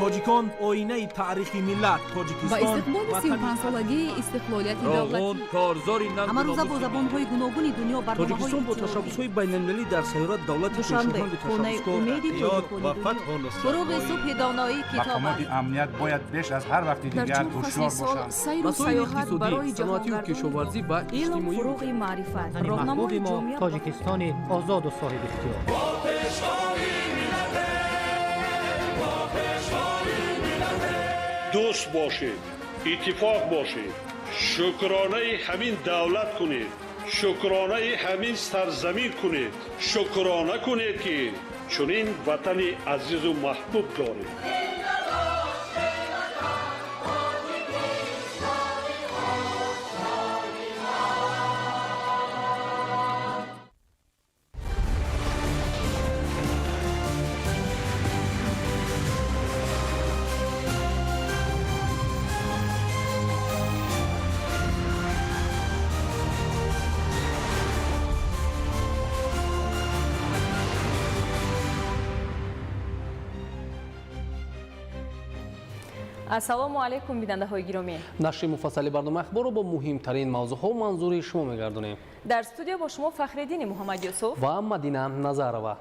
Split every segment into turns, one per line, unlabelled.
Тоҷикон оинаи таърихи миллат.
Ба
Тоҷикистон
истиқболи 35-солагии истиқлолияти
Роғун
давлатӣ
корзори нангу
Ҳамарӯза бо
номуси
забонҳои гуногуни дунё барномаҳои
Тоҷикистон бо
иттилоотӣ.
ташаббусҳои байналмилалӣ дар сайёра давлати
Душанбе,
пешоҳанду
хонаи
ташаббускор.
умеди
Ёд
тоҷикони
ва
дунё.
фатҳу
Фуруғи субҳи доноӣ китоб
Мақомоти
аст.
амният бояд беш аз ҳар вақти
Дар
дигар
чор фасли
ҳушёр
сол
бошанд.
сайру
Масоили
саёҳат
иқтисодӣ,
барои
саноатию
ҷаҳонгардони
кишоварзӣ ва
Илм
иҷтимоӣ.
фуруғи маърифат,
Ватани
роҳнамои
маҳбуби мо
ҷомеа.
Тоҷикистони озоду соҳибихтиёр.
Дӯст бошед, иттифоқ бошед, шукронаи ҳамин давлат кунед, шукронаи ҳамин сарзамин кунед, шукрона кунед, ки чунин ватани азизу маҳбуб доред.
Ассалому алайкум, бинандаҳои гиромӣ.
Нашри муфассали барномаи ахборро бо муҳимтарин мавзӯъҳо манзури шумо мегардонем.
Дар студия бо шумо Фахриддини Муҳаммадюсуф
ва Мадина Назарова.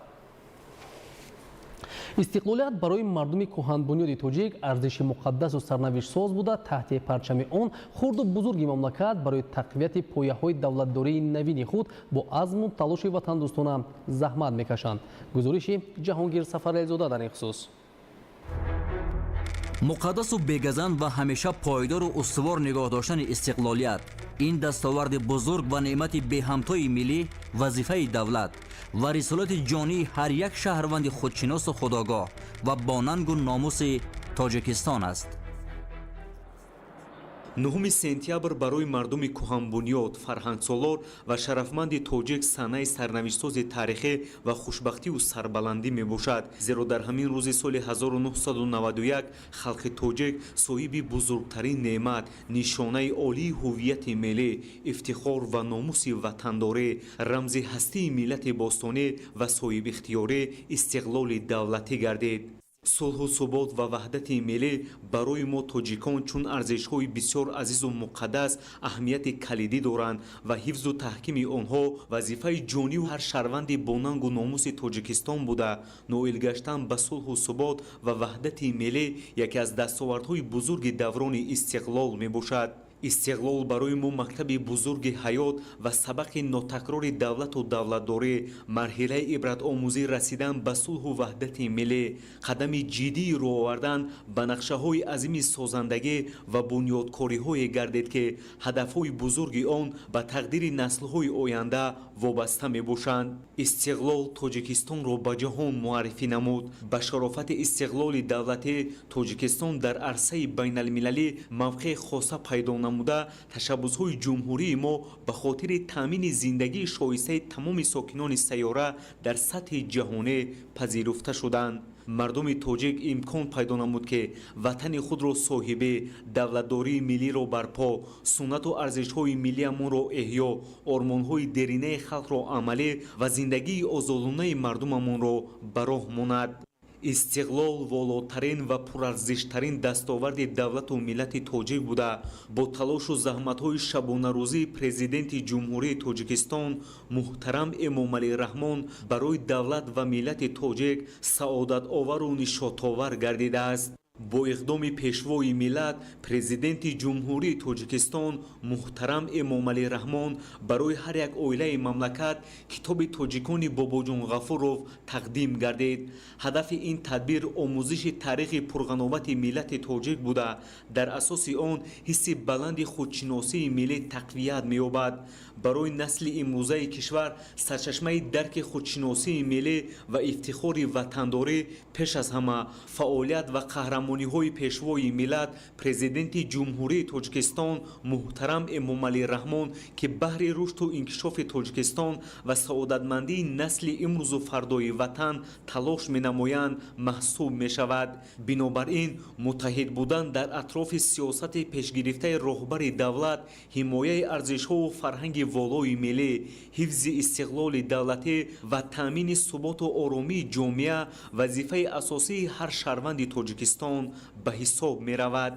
Истиқлолият барои мардуми кӯҳанбунёди тоҷик арзиши муқаддасу сарнавиштсоз буда, таҳти парчами он хурду бузурги мамлакат барои тақвияти пояҳои давлатдории навини худ бо азму талоши ватандӯстона заҳмат мекашанд. Гузориши Ҷаҳонгир Сафарализода дар ин хусус.
Муқаддасу бегазанд ва ҳамеша пойдору устувор нигоҳ доштани истиқлолият, ин дастоварди бузург ва неъмати беҳамтои миллӣ, вазифаи давлат ва рисолати ҷонии ҳар як шаҳрванди худшиносу худогоҳ ва бо нангу номуси Тоҷикистон аст.
9 сентябр барои мардуми кӯҳанбунёд, фарҳангсолор ва шарафманди тоҷик санаи сарнавиштсози таърихӣ ва хушбахтиву сарбаландӣ мебошад. Зеро дар ҳамин рӯзи соли 1991 халқи тоҷик соҳиби бузургтарин неъмат, нишонаи олии ҳуввияти миллӣ, ифтихор ва номуси ватандорӣ, рамзи ҳастии миллати бостонӣ ва соҳибихтиёрӣ, истиқлоли давлатӣ гардид. Сулҳу субот ва ваҳдати миллӣ барои мо тоҷикон чун арзишҳои бисёр азизу муқаддас аҳамияти калидӣ доранд ва ҳифзу таҳкими онҳо вазифаи ҷонию ҳар шаҳрванди бонангу номуси Тоҷикистон буда, ноил гаштан ба сулҳу субот ва ваҳдати миллӣ яке аз дастовардҳои бузурги даврони истиқлол мебошад. Истиқлол барои мо мактаби бузурги ҳаёт ва сабақи нотакрори давлату давлатдорӣ, марҳилаи ибратомӯзӣ, расидан ба сулҳу ваҳдати миллӣ, қадами ҷиддии рӯ овардан ба нақшаҳои азими созандагӣ ва бунёдкориҳое гардид, ки ҳадафҳои бузурги он ба тақдири наслҳои оянда вобаста мебошанд. Истиқлол Тоҷикистонро ба ҷаҳон муаррифӣ намуд. Ба шарофати истиқлоли давлатӣ Тоҷикистон дар арсаи байналмилалӣ мавқеи хоса пайдо намуда, ташаббусҳои ҷумҳурии мо ба хотири таъмини зиндагии шоистаи тамоми сокинони сайёра дар сатҳи ҷаҳонӣ пазируфта шуданд. Мардуми тоҷик имкон пайдо намуд, ки ватани худро соҳибӣ, давлатдории миллиро барпо, суннату арзишҳои миллиамонро эҳё, ормонҳои деринаи халқро амалӣ ва зиндагии озодонаи мардумамонро ба роҳ монад. Истиқлол волотарин ва пурарзиштарин дастоварди давлату миллати тоҷик буда, бо талошу заҳматҳои шабонарӯзии Президенти Ҷумҳурии Тоҷикистон муҳтарам Эмомалӣ Раҳмон барои давлат ва миллати тоҷик саодатовару нишотовар гардидааст. Бо иқдоми Пешвои миллат, Президенти Ҷумҳурии Тоҷикистон муҳтарам Эмомалӣ Раҳмон барои ҳар як оилаи мамлакат китоби тоҷикони Бобоҷон Ғафуров тақдим гардид. Ҳадафи ин тадбир омӯзиши таърихи пурғановати миллати тоҷик буда, дар асоси он ҳисси баланди худшиносии миллӣ тақвият меёбад. Барои насли имрӯзаи кишвар сарчашмаи дарки худшиносии миллӣ ва ифтихори ватандорӣ пеш аз ҳама фаъолият ва қаҳрамониҳои Пешвои миллат, Президенти Ҷумҳурии Тоҷикистон муҳтарам Эмомалӣ Раҳмон, ки баҳри рушду инкишофи Тоҷикистон ва саодатмандии насли имрӯзу фардои ватан талош менамоянд, маҳсуб мешавад. Бинобар ин, муттаҳид будан дар атрофи сиёсати пешгирифтаи роҳбари давлат, ҳимояи арзишҳову фарҳанги волои миллӣ, ҳифзи истиқлоли давлатӣ ва таъмини суботу оромии ҷомеа вазифаи асосии ҳар шаҳрванди Тоҷикистон ба ҳисоб меравад.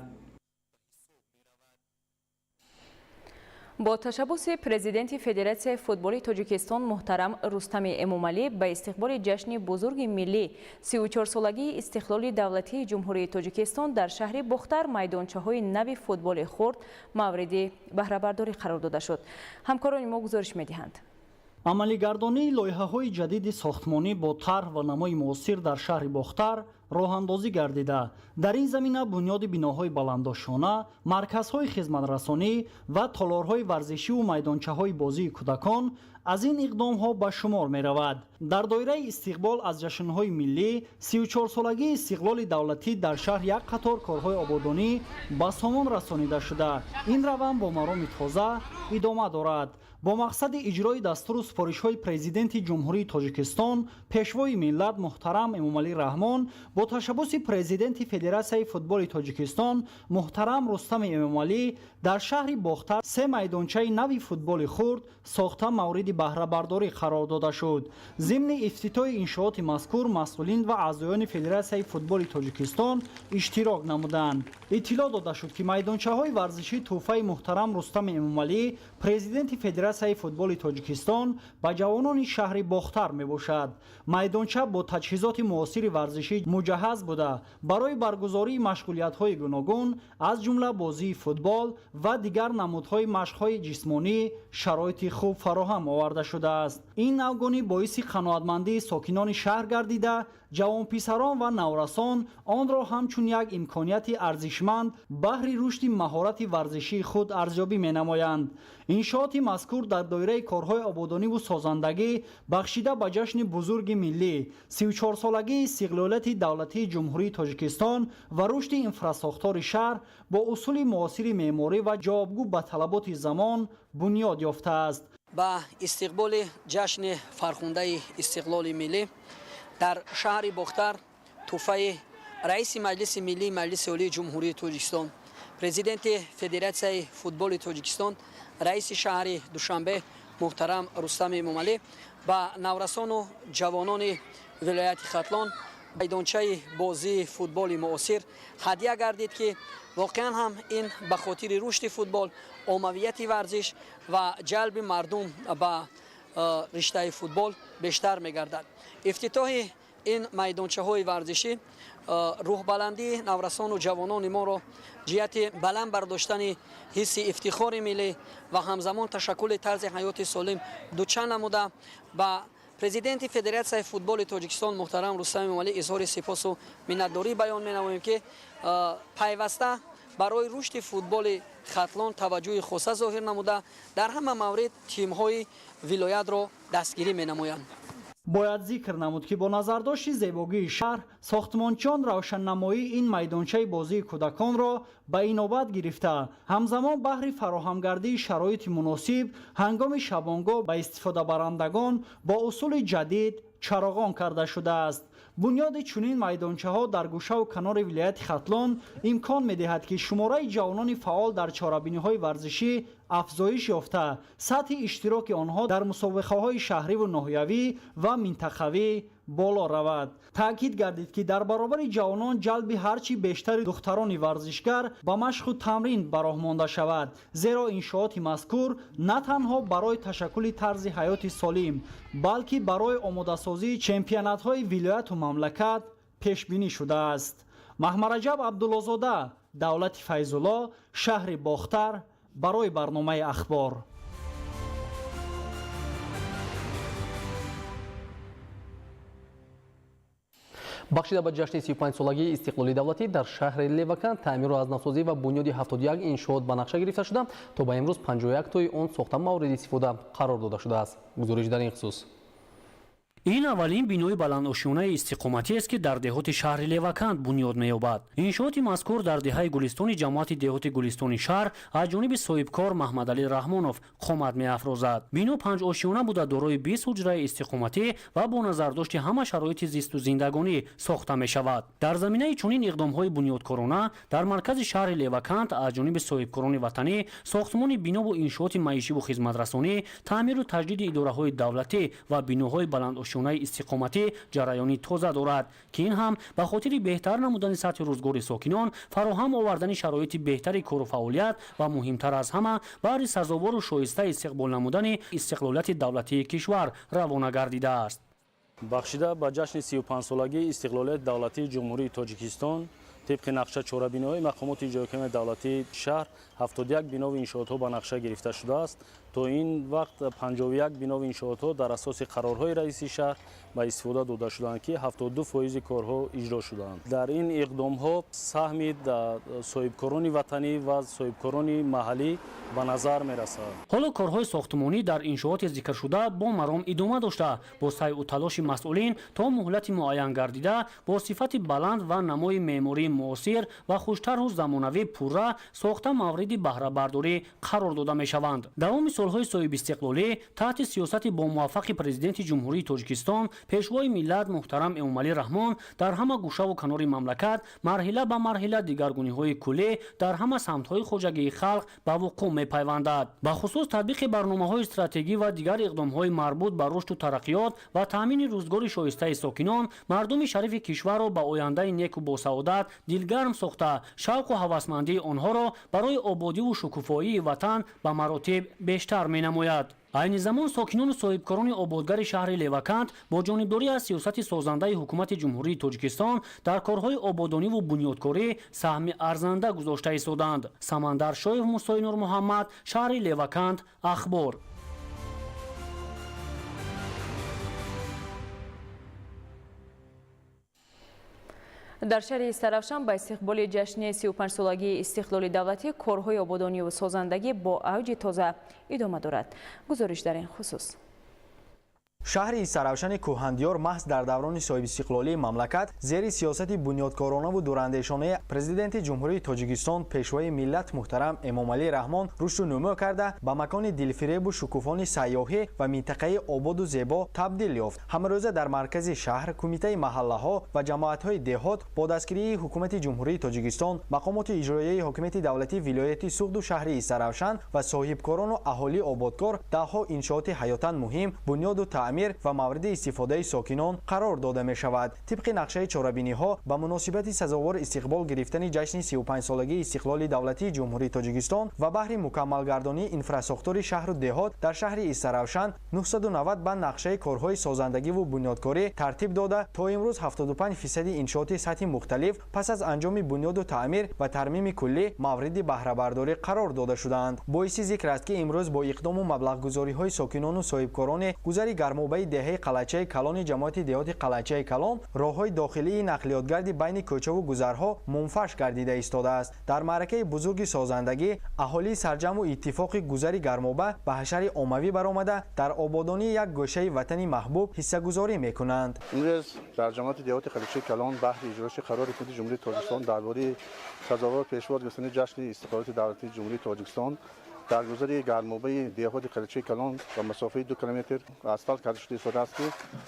Бо ташаббуси президенти Федератсияи футболи Тоҷикистон муҳтарам Рустами Эмомалӣ ба истиқболи ҷашни бузурги миллӣ 34-солагии истиқлоли давлатии Ҷумҳурии Тоҷикистон дар шаҳри Бохтар майдончаҳои нави футболи хурд мавриди баҳрабардорӣ қарор дода шуд. Ҳамкорони мо гузориш медиҳанд.
Амалигардонии лоиҳаҳои ҷадиди сохтмонӣ бо тарҳ ва намои муосир дар шаҳри Бохтар роҳандозӣ гардида. Дар ин замина бунёди биноҳои баландошона, марказҳои хизматрасонӣ ва толорҳои варзишиву майдончаҳои бозии кӯдакон аз ин иқдомҳо ба шумор меравад. Дар доираи истиқбол аз ҷашнҳои миллӣ 34-солагии истиқлоли давлатӣ дар шаҳр як қатор корҳои ободонӣ ба сомон расонида шуда. Ин раванд бо мароми тоза идома дорад. Бо мақсади иҷрои дастуру супоришҳои президенти Ҷумҳурии Тоҷикистон, пешвои миллат муҳтарам Эмомалӣ Раҳмон, бо ташаббуси президенти Федератсияи футболи Тоҷикистон муҳтарам Рустами Эмомалӣ дар шаҳри Бохтар се майдончаи нави футболи хурд сохта мавриди баҳрабардорӣ қарор дода шуд. Зимни ифтитоҳи иншооти мазкур масъулин ва аъзоёни Федератсияи футболи Тоҷикистон иштирок намуданд. Иттилоъ дода шуд, ки майдончаҳои варзишӣ тӯҳфаи муҳтарам Рустами Эмомалӣ, президенти Федератсияи футболи Тоҷикистон, ба ҷавонони шаҳри Бохтар мебошад. Майдонча бо таҷҳизоти муосири варзишӣ муҷаҳҳаз буда, барои баргузории машғулиятҳои гуногун, аз ҷумла бозии футбол ва дигар намудҳои машқҳои ҷисмонӣ шароити хуб фароҳам оварда шудааст. Ин навгонӣ боиси қаноатмандии сокинони шаҳр гардида, ҷавонписарон ва наврасон онро ҳамчун як имконияти арзишманд баҳри рушди маҳорати варзишии худ арзёбӣ менамоянд. Иншооти мазкур дар доираи корҳои ободониву созандагӣ бахшида ба ҷашни бузурги миллӣ 34-солагии истиқлолияти давлатии Ҷумҳурии Тоҷикистон ва рушди инфрасохтори шаҳр бо усули муосири меъморӣ ва ҷавобгӯ ба талаботи замон бунёд ёфтааст.
Ба истиқболи ҷашни фархундаи истиқлоли миллӣ дар шаҳри Бохтар тӯҳфаи раиси Маҷлиси Миллии Маҷлиси Олии Ҷумҳурии Тоҷикистон, президенти Федератсияи футболи Тоҷикистон, раиси шаҳри Душанбе муҳтарам Рустами Эмомалӣ ба наврасону ҷавонони вилояти Хатлон майдончаи бозии футболи муосир ҳадя гардид, ки воқеан ҳам ин ба хотири рушди футбол, оммавияти варзиш ва ҷалби мардум ба риштаи футбол бештар мегардад. Ифтитоҳи ин майдончаҳои варзишӣ рӯҳбаландии наврасону ҷавонони моро ҷиҳати баланд бардоштани ҳисси ифтихори миллӣ ва ҳамзамон ташаккули тарзи ҳаёти солим дучанд намуда, ба президенти Федератсияи футболи Тоҷикистон муҳтарам Рустам Эмомалӣ изҳори сипосу миннатдорӣ баён менамоем, ки пайваста барои рушди футболи Хатлон таваҷҷӯҳи хоса зоҳир намуда, дар ҳама маврид тимҳои вилоятро дастгирӣ менамоянд.
Бояд зикр намуд, ки бо назардошти зебогии шаҳр сохтмончиён равшаннамоии ин майдончаи бозии кӯдаконро ба инобат гирифта, ҳамзамон баҳри фароҳамгардии шароити муносиб ҳангоми шабонгоҳ ба истифодабарандагон бо усули ҷадид чароғон карда шудааст. Бунёди чунин майдончаҳо дар гӯшаву канори вилояти Хатлон имкон медиҳад, ки шумораи ҷавонони фаъол дар чорабиниҳои варзишӣ афзоиш ёфта, сатҳи иштироки онҳо дар мусобиқаҳои шаҳриву ноҳиявӣ ва минтақавӣ боло равад. Таъкид гардид, ки дар баробари ҷавонон ҷалби ҳарчи бештари духтарони варзишгар ба машқу тамрин ба роҳ монда шавад, зеро иншооти мазкур на танҳо барои ташаккули тарзи ҳаёти солим, балки барои омодасозии чемпионатҳои вилояту мамлакат пешбинӣ шудааст. Маҳмараҷаб Абдуллозода, Давлати Файзулло, шаҳри Бохтар, барои барномаи Ахбор.
Бахшида ба ҷашни 35-солагии истиқлоли давлатӣ дар шаҳри Левакан таъмиру азнавсозӣ ва бунёди 71 иншоот ба нақша гирифта шуда, то ба имрӯз 51 тои он сохта мавриди истифода қарор дода шудааст. Гузориш дар ин хусус.
Ин аввалин бинои баландошёнаи истиқоматиест, ки дар деҳоти шаҳри Леваканд бунёд меёбад. Иншооти мазкур дар деҳаи Гулистони ҷамоати деҳоти Гулистони шаҳр аз ҷониби соҳибкор Маҳмадалӣ Раҳмонов қомат меафрозад. Бино панҷошёна буда, дорои 20 ҳуҷраи истиқоматӣ ва бо назардошти ҳама шароити зисту зиндагонӣ сохта мешавад. Дар заминаи чунин иқдомҳои бунёдкорона дар маркази шаҳри Леваканд аз ҷониби соҳибкорони ватанӣ сохтмони бинову иншооти маишиву хизматрасонӣ, таъмиру таҷдиди идораҳои давлатӣ ва биноҳои баландошёнаи истиқоматӣ ҷараёни тоза дорад, ки ин ҳам ба хотири беҳтар намудани сатҳи рӯзгори сокинон, фароҳам овардани шароити беҳтари кору фаъолият ва муҳимтар аз ҳама баҳри сазовору шоиста истиқбол намудани истиқлолияти давлатии кишвар равона гардидааст.
Бахшида ба ҷашни 35-солагии истиқлолияти давлатии Ҷумҳурии Тоҷикистон тибқи нақша чорабиниҳои мақомоти иҷроҳакимияти давлатии шаҳр 71 бинову иншоотҳо ба нақша гирифта шудааст. То ин вақт 51 бинову иншоотҳо дар асоси қарорҳои раиси шаҳр ба истифода дода шуданд, ки 72% корҳо иҷро шуданд. Дар ин иқдомҳо саҳми соҳибкорони ватанӣ ва соҳибкорони маҳаллӣ ба назар мерасад.
Ҳоло корҳои сохтмонӣ дар иншооти зикршуда бо маром идома дошта, бо сайъу талоши масъулин то муҳлати муайян гардида бо сифати баланд ва намои меъмории муосир ва хуштарҳу замонавӣ пурра сохта мавриди баҳрабардорӣ қарор дода мешаванд. Давоми солҳои соҳибистиқлолӣ таҳти сиёсати бомуваффақи Президенти Ҷумҳурии Тоҷикистон, Пешвои миллат муҳтарам Эмомалӣ Раҳмон дар ҳама гӯшаву канори мамлакат марҳила ба марҳила дигаргуниҳои куллӣ дар ҳама самтҳои хоҷагии халқ ба вуқӯъ мепайвандад. Бахусус татбиқи барномаҳои стратегӣ ва дигар иқдомҳои марбут ба рушду тараққиёт ва таъмини рӯзгори шоистаи сокинон мардуми шарифи кишварро ба ояндаи неку босаодат дилгарм сохта, шавқу ҳавасмандии онҳоро барои ободиву шукуфоии ватан ба маротиб бештар менамояд. Айни замон сокинону соҳибкорони ободгари шаҳри Леваканд бо ҷонибдорӣ аз сиёсати созандаи ҳукумати Ҷумҳурии Тоҷикистон дар корҳои ободониву бунёдкорӣ саҳми арзанда гузошта истоданд. Самандар Шоев, Мусои Нурмуҳаммад, шаҳри Леваканд, Ахбор.
Дар шаҳри Истаравшан ба истиқболи ҷашни 35-солагии истиқлоли давлатӣ корҳои ободониву созандагӣ бо авҷи тоза идома дорад. Гузориш дар ин хусус.
Шаҳри Истаравшани кӯҳандиёр маҳз дар даврони соҳибистиқлолии мамлакат зери сиёсати бунёдкоронаву дурандешонаи Президенти Ҷумҳурии Тоҷикистон, Пешвои миллат муҳтарам Эмомалӣ Раҳмон рушду нумӯ карда, ба макони дилфиребу шукуфони сайёҳӣ ва минтақаи ободу зебо табдил ёфт. Ҳамарӯза дар маркази шаҳр кумитаи маҳаллаҳо ва ҷамоатҳои деҳот бо дастгирии Ҳукумати Ҷумҳурии Тоҷикистон, мақомоти иҷроияи ҳокимияти давлатии вилояти Суғду шаҳри Истаравшан ва соҳибкорону аҳолии ободкор даҳҳо иншооти ҳаётан муҳим бунёду таъмир ва мавриди истифодаи сокинон қарор дода мешавад. Тибқи нақшаи чорабиниҳо ба муносибати сазовор истиқбол гирифтани ҷашни 35-солагии истиқлоли давлатии Ҷумҳурии Тоҷикистон ва баҳри мукаммалгардонии инфрасохтори шаҳру деҳот дар шаҳри Истаравшан 990 банд нақшаи корҳои созандагиву бунёдкорӣ тартиб дода, то имрӯз 75% иншооти сатҳи мухталиф пас аз анҷоми бунёду таъмир ва тармими куллӣ мавриди баҳрабардорӣ қарор дода шудаанд. Боиси зикр аст, ки имрӯз бо иқдому маблағгузориҳои сокинону соҳибкорони гузари гармобаи деҳаи Қалачаи Калони ҷамоати деҳоти Қалачаи Калон роҳҳои дохилии нақлиётгарди байни кӯчаву гузарҳо мунфаш гардида истодааст. Дар маъракаи бузурги созандагӣ аҳолии сарҷамъу иттифоқи гузари гармоба ба ҳашари оммавӣ баромада, дар ободонии як гӯшаи ватани маҳбуб ҳиссагузорӣ мекунанд.
Имрӯз дар ҷамоати деҳоти Қалачаи Калон баҳри иҷроиши қарори Ҳукумати Ҷумҳурии Тоҷикистон дар бораи сазовор пешвоз гирифтани ҷашни истиқлолияти давлатии Ҷумҳурии Тоҷикистон дар гузари гармобаи деҳоти Қалачаи Калон ба масофаи 2 километр асфалт карда шуда истодааст, ки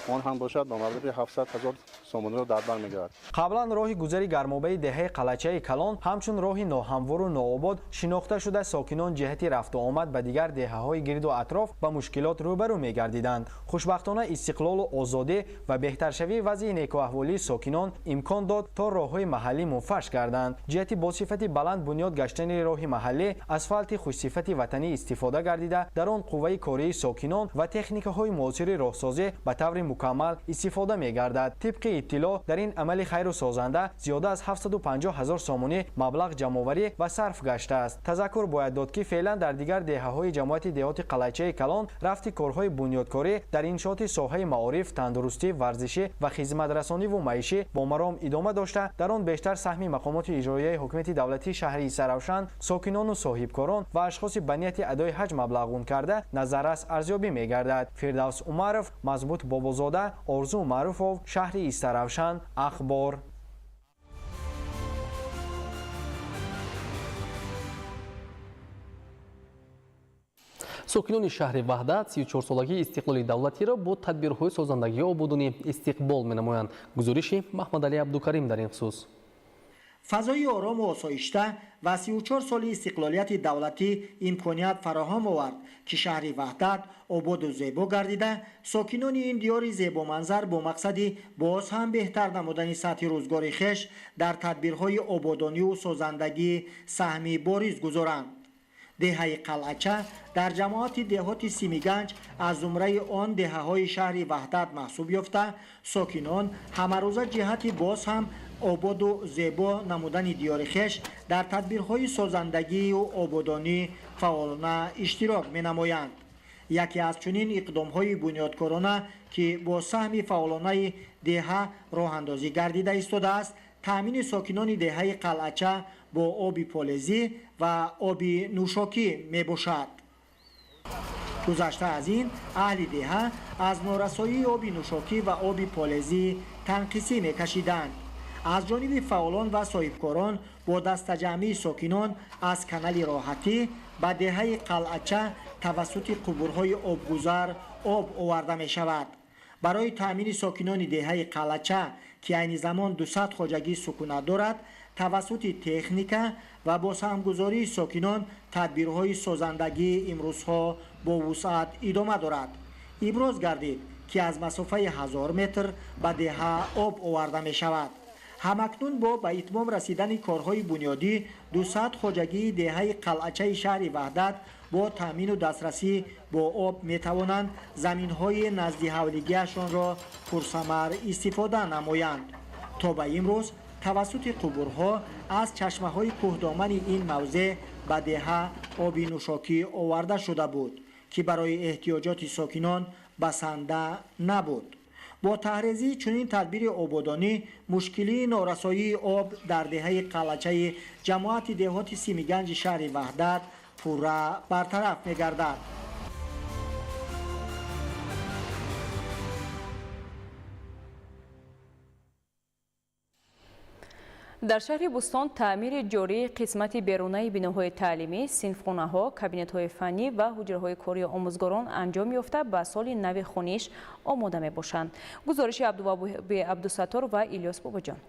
он ҳам бошад ба маблағи 700 ҳазор сомониро дар бар мегирад.
Қаблан роҳи гузари гармобаи деҳаи Қалачаи Калон ҳамчун роҳи ноҳамвору нообод шинохта шуда, сокинон ҷиҳати рафту омад ба дигар деҳаҳои гирду атроф ба мушкилот рӯбарӯ мегардиданд. Хушбахтона истиқлолу озодӣ ва беҳтаршавии вазъи некуаҳволии сокинон имкон дод, то роҳҳои маҳаллӣ мунфаш гарданд. Ҷиҳати бо сифати баланд бунёд гаштани роҳи маҳаллӣ асфалти хушсифати ватанӣ истифода гардида, дар он қувваи кории сокинон ва техникаҳои муосири роҳсозӣ ба таври мукаммал истифода мегардад. Тибқи иттилоъ дар ин амали хайру созанда зиёда аз 750 ҳазор сомонӣ маблағ ҷамъоварӣ ва сарф гаштааст. Тазаккур бояд дод, ки феълан дар дигар деҳаҳои ҷамоати деҳоти Қалачаи Калон рафти корҳои бунёдкорӣ дар иншооти соҳаи маориф, тандурустӣ, варзишӣ ва хизматрасониву маишӣ бо маром идома дошта, дар он бештар саҳми мақомоти иҷроияи ҳокимияти давлатии шаҳри Истаравшан, сокинону соҳибкорон ва ашхоси ашхоси ба нияти адои ҳаҷ маблағ гум карда назаррас арзёбӣ мегардад. Фирдавс Умаров, Мазбут Бобозода, Орзу Маъруфов, шаҳри Истаравшан, Ахбор.
Сокинони шаҳри Ваҳдат 34-солагии истиқлоли давлатиро бо тадбирҳои созандагии ободонӣ истиқбол менамоянд. Гузориши Маҳмадалӣ Абдукарим дар ин хусус.
Фазои орому осоишта ва 34 соли истиқлолияти давлатӣ имконият фароҳам овард, ки шаҳри Ваҳдат ободу зебо гардида, сокинони ин диёри зебоманзар бо мақсади боз ҳам беҳтар намудани сатҳи рӯзгори хеш дар тадбирҳои ободонию созандагӣ саҳми бориз гузоранд. Деҳаи Қалъача дар ҷамоати деҳоти Симиганҷ аз зумраи он деҳаҳои шаҳри Ваҳдат маҳсуб ёфта, сокинон ҳамарӯза ҷиҳати боз ҳам ободу зебо намудани диёри хеш дар тадбирҳои созандагию ободонӣ фаъолона иштирок менамоянд. Яке аз чунин иқдомҳои бунёдкорона, ки бо саҳми фаъолонаи деҳа роҳандозӣ гардида истодааст, таъмини сокинони деҳаи Қалъача бо оби полезӣ ва оби нӯшокӣ мебошад. Гузашта аз ин, аҳли деҳа аз норасоии оби нӯшокӣ ва оби полезӣ танқисӣ мекашиданд. Аз ҷониби фаъолон ва соҳибкорон бо дастаҷамъии сокинон аз канали Роҳатӣ ба деҳаи Қалъача тавассути қубурҳои обгузар об оварда мешавад. Барои таъмини сокинони деҳаи Қалъача, ки айни замон 200 хоҷагӣ сукунат дорад, тавассути техника ва бо саҳмгузории сокинон тадбирҳои созандагии имрӯзҳо бо вусъат идома дорад. Иброз гардид, ки аз масофаи 1000 метр ба деҳа об оварда мешавад. Ҳамакнун бо ба итмом расидани корҳои бунёдӣ 200 хоҷагии деҳаи Қалъачаи шаҳри Ваҳдат бо таъмину дастрасӣ бо об метавонанд заминҳои наздиҳавлигиашонро пурсамар истифода намоянд. То ба имрӯз тавассути қубурҳо аз чашмаҳои кӯҳдомани ин мавзеъ ба деҳа оби нӯшокӣ оварда шуда буд, ки барои эҳтиёҷоти сокинон басанда набуд. Бо таҳрезии чунин тадбири ободонӣ мушкилии норасоии об дар деҳаи Қалъачаи ҷамоати деҳоти Симиганҷи шаҳри Ваҳдат пурра бартараф мегардад.
Дар шаҳри Бӯстон таъмири ҷории қисмати берунаи биноҳои таълимӣ, синфхонаҳо, кабинетҳои фаннӣ ва ҳуҷраҳои кории омӯзгорон анҷом ёфта, ба соли нави хониш омода мебошанд. Гузориши Абдуваҳоби Абдусаттор ва Илёс Бобоҷон.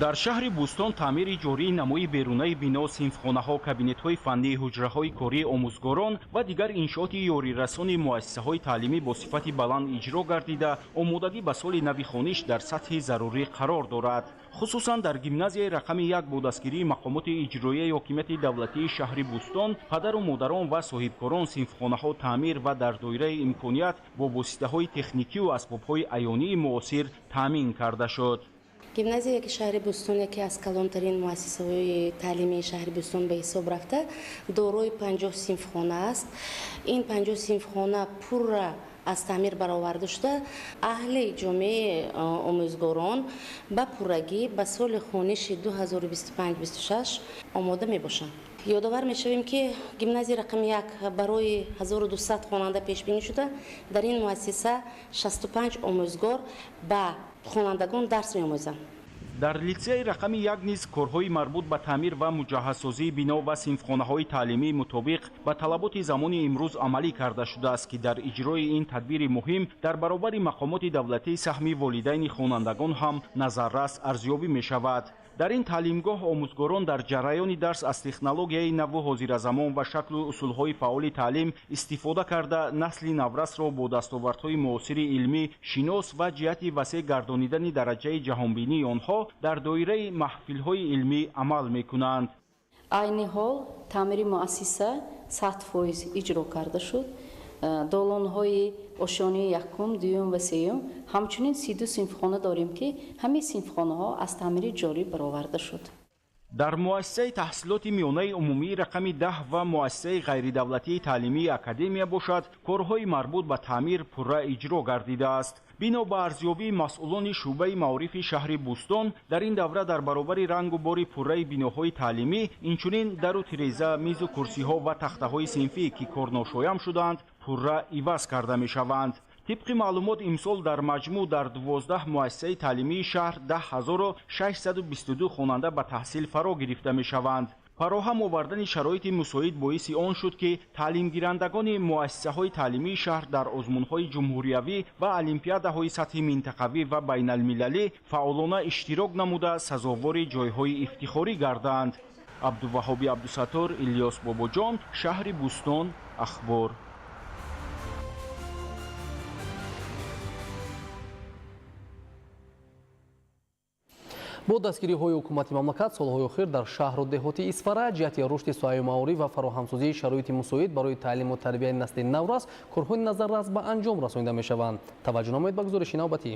Дар шаҳри Бӯстон таъмири ҷории намои берунаи бино, синфхонаҳо, кабинетҳои фаннӣ, ҳуҷраҳои кории омӯзгорон ва дигар иншооти ёрирасони муассисаҳои таълимӣ бо сифати баланд иҷро гардида, омодагӣ ба соли нави хониш дар сатҳи зарурӣ қарор дорад. Хусусан дар гимназияи рақами 1 бо дастгирии мақомоти иҷроияи ҳокимияти давлатии шаҳри Бӯстон падару модарон ва соҳибкорон синфхонаҳо таъмир ва дар доираи имконият бо воситаҳои техникию асбобҳои аёнии муосир таъмин карда шуд.
Гимназия ки шаҳри Бӯстон яке аз калонтарин муассисаҳои таълимии шаҳри Бӯстон ба ҳисоб рафта, дорои 50 синфхона аст. Ин 50 синфхона пурра аз таъмир бароварда шуда, аҳли ҷомеаи омӯзгорон ба пуррагӣ ба соли хониши 2025-26 омода мебошанд. Ёдовар мешавем, ки гимназияи рақами 1 барои 1200 хонанда пешбинӣ шуда, дар ин муассиса 65 омӯзгор ба хонандагон дарс меомӯзанд.
Дар литсеи рақами 1 низ корҳои марбут ба таъмир ва муҷаҳҳазсозии бино ва синфхонаҳои таълимӣ мутобиқ ба талаботи замони имрӯз амалӣ карда шудааст, ки дар иҷрои ин тадбири муҳим дар баробари мақомоти давлатӣ саҳми волидайни хонандагон ҳам назаррас арзёбӣ мешавад. Дар ин таълимгоҳ омӯзгорон дар ҷараёни дарс аз технологияи наву ҳозиразамон ва шаклу усулҳои фаъоли таълим истифода карда, насли наврасро бо дастовардҳои муосири илмӣ шинос ва ҷиҳати васеъ гардонидани дараҷаи ҷаҳонбинии онҳо дар доираи маҳфилҳои илмӣ амал мекунанд.
Айни ҳол таъмири муассиса 100% иҷро карда шуд. Долонҳои ошёнии якум, дуюм ва сеюм, ҳамчунин 32 синфхона дорем, ки ҳамаи синфхонаҳо аз таъмири ҷорӣ бароварда шуд.
Дар муассисаи таҳсилоти миёнаи умумии рақами 10 ва муассисаи ғайридавлатии таълимии академия бошад, корҳои марбут ба таъмир пурра иҷро гардидааст. Бино ба арзёбии масъулони шӯъбаи маорифи шаҳри Бӯстон, дар ин давра дар баробари рангу бори пурраи биноҳои таълимӣ, инчунин дару тиреза, мизу курсиҳо ва тахтаҳои синфӣ, ки корношоям шудаанд, пурра иваз карда мешаванд. Тибқи маълумот, имсол дар маҷмӯъ дар 12 муассисаи таълимии шаҳр 10 622 хонанда ба таҳсил фаро гирифта мешаванд. Фароҳам овардани шароити мусоид боиси он шуд, ки таълимгирандагони муассисаҳои таълимии шаҳр дар озмунҳои ҷумҳуриявӣ ва олимпиадаҳои сатҳи минтақавӣ ва байналмилалӣ фаъолона иштирок намуда, сазовори ҷойҳои ифтихорӣ гарданд. Абдуваҳоби Абдусаттор, Илёс Бобоҷон, шаҳри Бӯстон, Ахбор.
Бо дастгириҳои ҳукумати мамлакат солҳои охир дар шаҳру деҳоти Исфара ҷиҳати рушди соҳаи маориф ва фароҳамсозии шароити мусоид барои таълиму тарбияи насли наврас корҳои назаррас ба анҷом расонида мешаванд. Таваҷҷӯҳ намоед ба гузориши навбатӣ.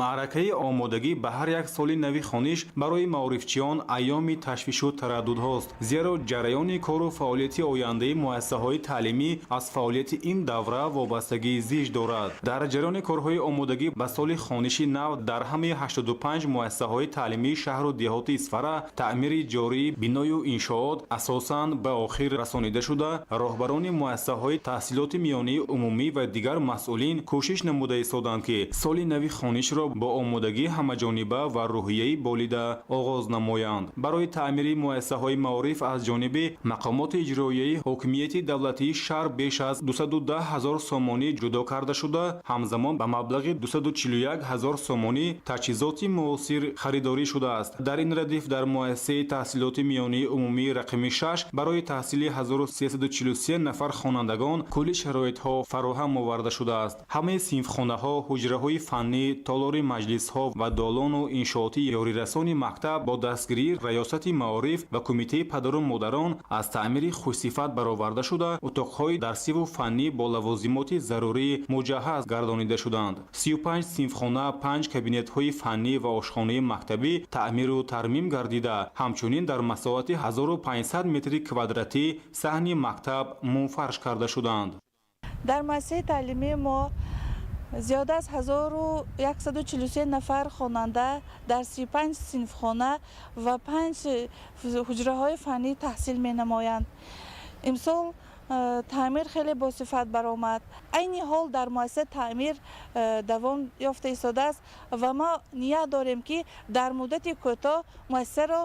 Маъракаи омодагӣ ба ҳар як соли нави хониш барои маорифчиён айёми ташвишу тараддудҳост, зеро ҷараёни кору фаъолияти ояндаи муассисаҳои таълимӣ аз фаъолияти ин давра вобастагии зич дорад. Дар ҷараёни корҳои омодагӣ ба соли хониши нав дар ҳамаи 85 муассисаҳои таълимии шаҳру деҳоти Исфара таъмири ҷории биною иншоот асосан ба охир расонида шуда, роҳбарони муассисаҳои таҳсилоти миёнаи умумӣ ва дигар масъулин кӯшиш намуда истоданд, ки соли нави хонишро бо омодагии ҳамаҷониба ва рӯҳияи болида оғоз намоянд. Барои таъмири муассисаҳои маориф аз ҷониби мақомоти иҷроияи ҳокимияти давлатии шаҳр беш аз 210 ҳазор сомонӣ ҷудо карда шуда, ҳамзамон ба маблағи 241 ҳазор сомонӣ таҷҳизоти муосир харидорӣ шудааст. Дар ин радиф дар муассисаи таҳсилоти миёнаи умумии рақами 6 барои таҳсили 1343 нафар хонандагон кулли шароитҳо фароҳам оварда шудааст. Ҳамаи синфхонаҳо, ҳуҷраҳои фаннӣ, толори маҷлисҳо ва долону иншооти ёрирасони мактаб бо дастгирии раёсати маориф ва кумитаи падару модарон аз таъмири хушсифат бароварда шуда, утоқҳои дарсиву фаннӣ бо лавозимоти зарурӣ муҷаҳҳаз гардонида шуданд. 35 синфхона, панҷ кабинетҳои фаннӣ ва ошхонаи мактабӣ таъмиру тармим гардида, ҳамчунин дар масоҳати 1500 метри квадратӣ саҳни мактаб мунфарш карда шуданд.
Дар муассисаи таълимии мо зиёда аз 1143 нафар хонанда дар 35 синфхона ва панҷ ҳуҷраҳои фаннӣ таҳсил менамоянд. Имсол таъмир хеле босифат баромад. Айни ҳол дар муассиса таъмир давом ёфта истодааст ва мо ният дорем, ки дар муддати кӯтоҳ муассисаро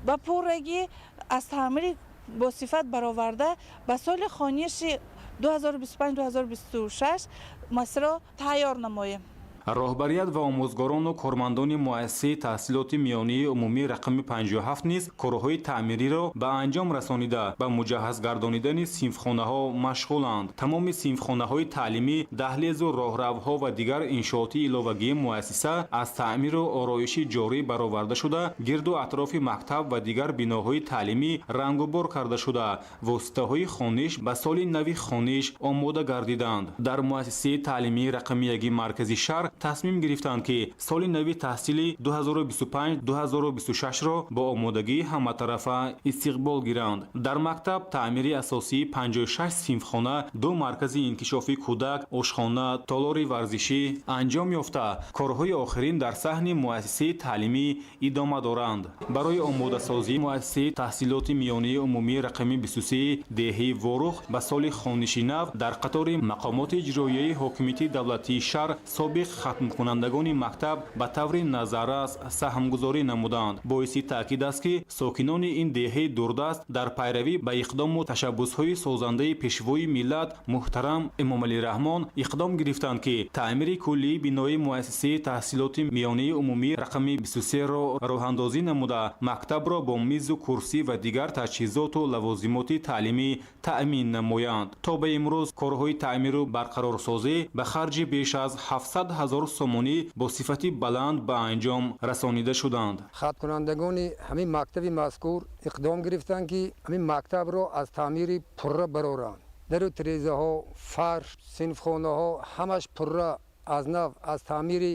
ба пуррагӣ аз таъмири босифат бароварда, ба соли хониши 2025-2026 муассисаро тайёр намоем.
Роҳбарият ва омӯзгорону кормандони муассисаи таҳсилоти миёнаи умумии рақами 57 низ корҳои таъмириро ба анҷом расонида, ба муҷаҳҳаз гардонидани синфхонаҳо машғуланд. Тамоми синфхонаҳои таълимӣ, даҳлезу роҳравҳо ва дигар иншооти иловагии муассиса аз таъмиру ороиши ҷорӣ бароварда шуда, гирду атрофи мактаб ва дигар биноҳои таълимӣ рангубор карда шуда, воситаҳои хониш ба соли нави хониш омода гардиданд. Дар муассисаи таълимии рақами яги маркази шаҳр тасмим гирифтанд, ки соли нави таҳсили 2025-2026-ро бо омодагии ҳаматарафа истиқбол гиранд. Дар мактаб таъмири асосии 56 синфхона, ду маркази инкишофи кӯдак, ошхона, толори варзишӣ анҷом ёфта, корҳои охирин дар саҳни муассисаи таълимӣ идома доранд. Барои омодасозии муассисаи таҳсилоти миёнаи умумии рақами 23 деҳаи Ворух ба соли хониши нав дар қатори мақомоти иҷроияи ҳокимияти давлатии шаҳр собиқ хатмкунандагони мактаб ба таври назаррас саҳмгузорӣ намуданд. Боиси таъкид аст, ки сокинони ин деҳаи дурдаст дар пайравӣ ба иқдому ташаббусҳои созандаи пешвои миллат муҳтарам Эмомалӣ Раҳмон иқдом гирифтанд, ки таъмири куллии бинои муассисаи таҳсилоти миёнаи умумӣ рақами 23-ро роҳандозӣ намуда, мактабро бо мизу курсӣ ва дигар таҷҳизоту лавозимоти таълимӣ таъмин намоянд. То ба имрӯз корҳои таъмиру барқарорсозӣ ба харҷи беш аз 700 ҳазор сомонӣ бо сифати баланд ба анҷом расонида шуданд.
Хатмкунандагони ҳамин мактаби мазкур иқдом гирифтанд, ки ҳамин мактабро аз таъмири пурра бароранд. Дару тирезаҳо, фарш, синфхонаҳо ҳамаш пурра аз нав аз таъмири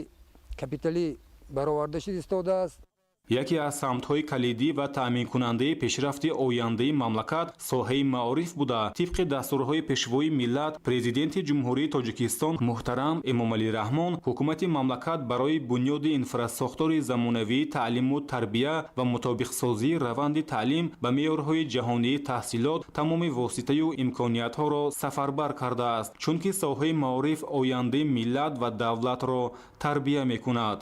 капиталӣ бароварда шуд истодааст.
Яке аз самтҳои калидӣ ва таъминкунандаи пешрафти ояндаи мамлакат соҳаи маориф буда, тибқи дастурҳои Пешвои миллат, Президенти Ҷумҳурии Тоҷикистон муҳтарам Эмомалӣ Раҳмон, ҳукумати мамлакат барои бунёди инфрасохтори замонавии таълиму тарбия ва мутобиқсозии раванди таълим ба меъёрҳои ҷаҳонии таҳсилот тамоми воситаю имкониятҳоро сафарбар кардааст, чунки соҳаи маориф ояндаи миллат ва давлатро тарбия мекунад.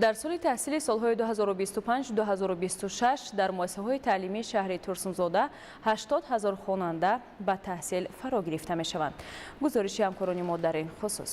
Дар соли таҳсили солҳои 2025-2026 дар муассисаҳои таълимии шаҳри Турсунзода 80 ҳазор хонанда ба таҳсил фаро гирифта мешаванд. Гузориши ҳамкорони мо дар ин хусус.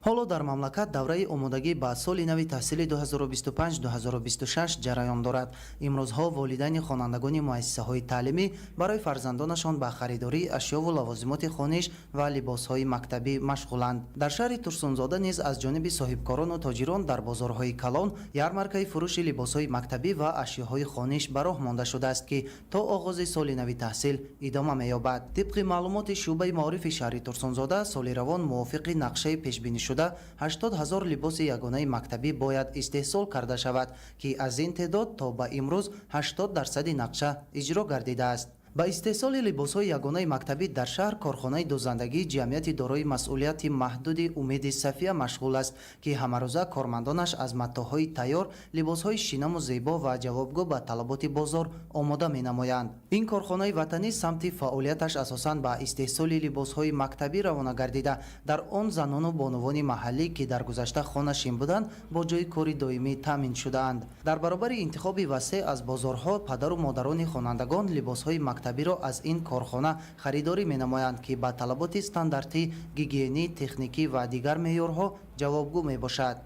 Ҳоло дар мамлакат давраи омодагӣ ба соли нави таҳсили 2025-2026 ҷараён дорад. Имрӯзҳо волидайни хонандагони муассисаҳои таълимӣ барои фарзандонашон ба харидории ашёву лавозимоти хониш ва либосҳои мактабӣ машғуланд. Дар шаҳри Турсунзода низ аз ҷониби соҳибкорону тоҷирон дар бозорҳои калон ярмаркаи фурӯши либосҳои мактабӣ ва ашёҳои хониш ба роҳ монда шудааст, ки то оғози соли нави таҳсил идома меёбад. Тибқи маълумоти шӯъбаи маорифи шаҳри Турсунзода, соли равон мувофиқи нақшаи пешбинӣ шуда 80 ҳазор либоси ягонаи мактабӣ бояд истеҳсол карда шавад, ки аз ин теъдод то ба имрӯз 80% нақша иҷро гардидааст. Ба истеҳсоли либосҳои ягонаи мактабӣ дар шаҳр корхонаи дӯзандагии ҷамъияти дорои масъулияти маҳдуди Умеди Сафия машғул аст, ки ҳамарӯза кормандонаш аз матоъҳои тайёр либосҳои шинаму зебо ва ҷавобгӯ ба талаботи бозор омода менамоянд. Ин корхонаи ватанӣ самти фаъолияташ асосан ба истеҳсоли либосҳои мактабӣ равона гардида, дар он занону бонувони маҳаллӣ, ки дар гузашта хонашин буданд, бо ҷойи кори доимӣ таъмин шудаанд. Дар баробари интихоби васеъ аз бозорҳо, падару модарони хонандагон либосҳои мактабиро аз ин корхона харидорӣ менамоянд, ки ба талаботи стандартӣ, гигиенӣ, техникӣ ва дигар меъёрҳо ҷавобгӯ мебошад.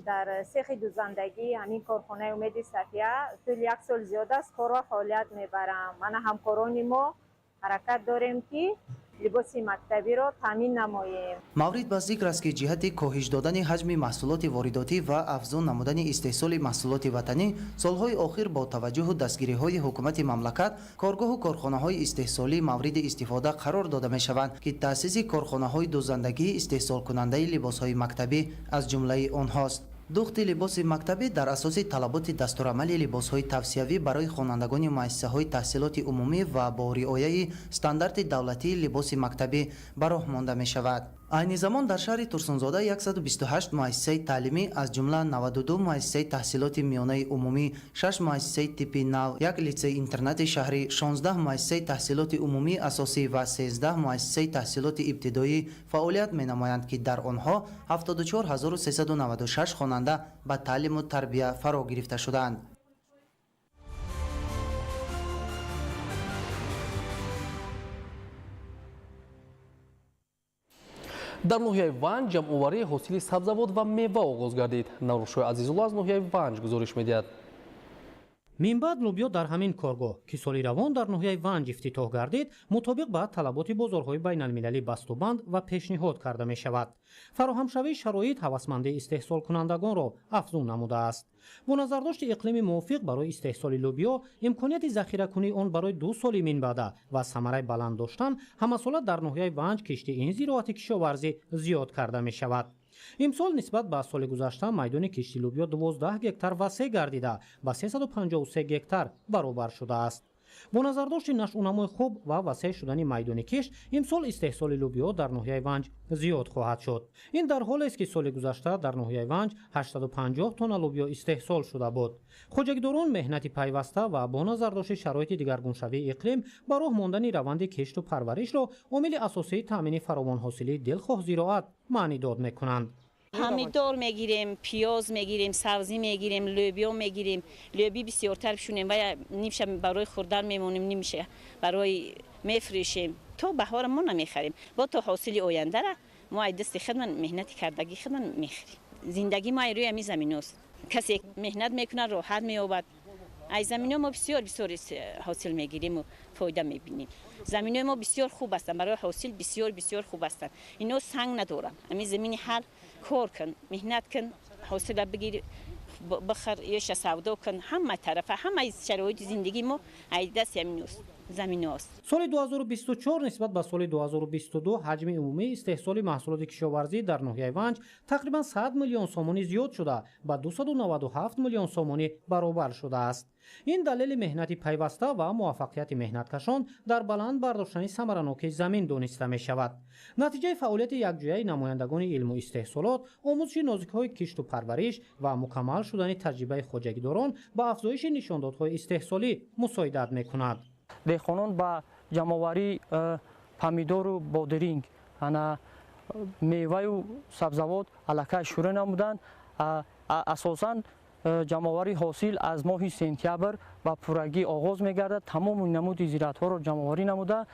Дар сехи дӯзандагӣ ҳамин корхонаи Умеди Сафия тӯли як сол зиёд аст корро фаъолият мебарам. Мана ҳамкорони мо ҳаракат дорем, ки либоси мактабиро таъмин намоем.
Маврид ба зикр аст, ки ҷиҳати коҳиш додани ҳаҷми маҳсулоти воридотӣ ва афзун намудани истеҳсоли маҳсулоти ватанӣ, солҳои охир бо таваҷҷуҳу дастгириҳои ҳукумати мамлакат коргоҳу корхонаҳои истеҳсолӣ мавриди истифода қарор дода мешаванд, ки таъсиси корхонаҳои дӯзандагии истеҳсолкунандаи либосҳои мактабӣ аз ҷумлаи онҳост. Духти либоси мактабӣ дар асоси талаботи дастурамали либосҳои тавсиявӣ барои хонандагони муассисаҳои таҳсилоти умумӣ ва бо риояи стандарти давлатии либоси мактабӣ ба роҳ монда мешавад. Айни замон дар шаҳри Турсунзода 128 муассисаи таълимӣ, аз ҷумла 92 муассисаи таҳсилоти миёнаи умумӣ, 6 муассисаи типи нав, як литсей-интернати шаҳрӣ, 16 муассисаи таҳсилоти умумии асосӣ ва 13 муассисаи таҳсилоти ибтидоӣ фаъолият менамоянд, ки дар онҳо 74396 хонанда ба таълиму тарбия фаро гирифта шудаанд.
Дар ноҳияи Ванҷ ҷамъоварии ҳосили сабзавот ва мева оғоз гардид. Наврӯзшоҳи Азизулло аз ноҳияи Ванҷ гузориш медиҳад.
Минбаъд лӯбиё дар ҳамин коргоҳ, ки соли равон дар ноҳияи Ванҷ ифтитоҳ гардид, мутобиқ ба талаботи бозорҳои байналмилалӣ бастубанд ва пешниҳод карда мешавад. Фароҳамшавии шароит ҳавасмандии истеҳсолкунандагонро афзун намудааст. Бо назардошти иқлими мувофиқ барои истеҳсоли лӯбиё, имконияти захиракунии он барои 2 соли минбаъда ва самараи баланд доштан, ҳамасола дар ноҳияи Ванҷ кишти ин зироати кишоварзӣ зиёд карда мешавад. Имсол нисбат ба соли гузашта майдони кишти лӯбиё 12 гектар васеъ гардида, ба 353 гектар баробар шудааст. Бо назардошти нашъунамои хуб ва васеъ шудани майдони кишт, имсол истеҳсоли лӯбиё дар ноҳияи Ванҷ зиёд хоҳад шуд. Ин дар ҳолест, ки соли гузашта дар ноҳияи Ванҷ 850 тонна лӯбиё истеҳсол шуда буд. Хоҷагидорон меҳнати пайваста ва бо назардошти шароити дигаргуншавии иқлим ба роҳ мондани раванди кишту парваришро омили асосии таъмини фаровонҳосилии дилхоҳ зироат маънидод мекунанд.
Помидор мегирем, пиёз мегирем, сабзӣ мегирем, лӯбиё мегирем. Лӯби бисёртар пишунем ва нимша барои хӯрдан мемонем, нимша барои мефурӯшем. То баҳора мо намехарем. Бо то ҳосили ояндара мо ай дасти худмон меҳнати кардагӣ худмон мехарем. Зиндагӣ мо ай рӯи ҳамин заминост. Касе меҳнат мекунад, роҳат меёбад. Ай замино мо бисёр бисёр ҳосил мегирем ва фоида мебинем. Заминои мо бисёр хуб ҳастанд, барои ҳосил бисёр бисёр хуб ҳастанд. Ино санг надоранд. Ҳамин замини ҳар кор кун, меҳнат кун, ҳосила бигир, бихар, ёша савдо кун, ҳама тарафа, ҳамаи шароити зиндагии мо ай дасти ҳаминост. Заминҳост.
Соли 2024 нисбат ба соли 2022 ҳаҷми умумии истеҳсоли маҳсулоти кишоварзӣ дар ноҳияи Ванҷ тақрибан 100 миллион сомонӣ зиёд шуда, ба 297 миллион сомонӣ баробар шудааст. Ин далели меҳнати пайваста ва муваффақияти меҳнаткашон дар баланд бардоштани самаранокии замин дониста мешавад. Натиҷаи фаъолияти якҷояи намояндагони илму истеҳсолот, омӯзиши нозикҳои кишту парвариш ва мукаммал шудани таҷрибаи хоҷагидорон ба афзоиши нишондодҳои истеҳсолӣ мусоидат мекунад.
Деҳқонон ба ҷамъоварии помидору бодиринг, меваю сабзавот аллакай шурӯъ намуданд. Асосан ҷамъоварии ҳосил аз моҳи сентябр ба пуррагӣ оғоз мегардад. Тамоми намуди зираатҳоро ҷамъоварӣ намуда,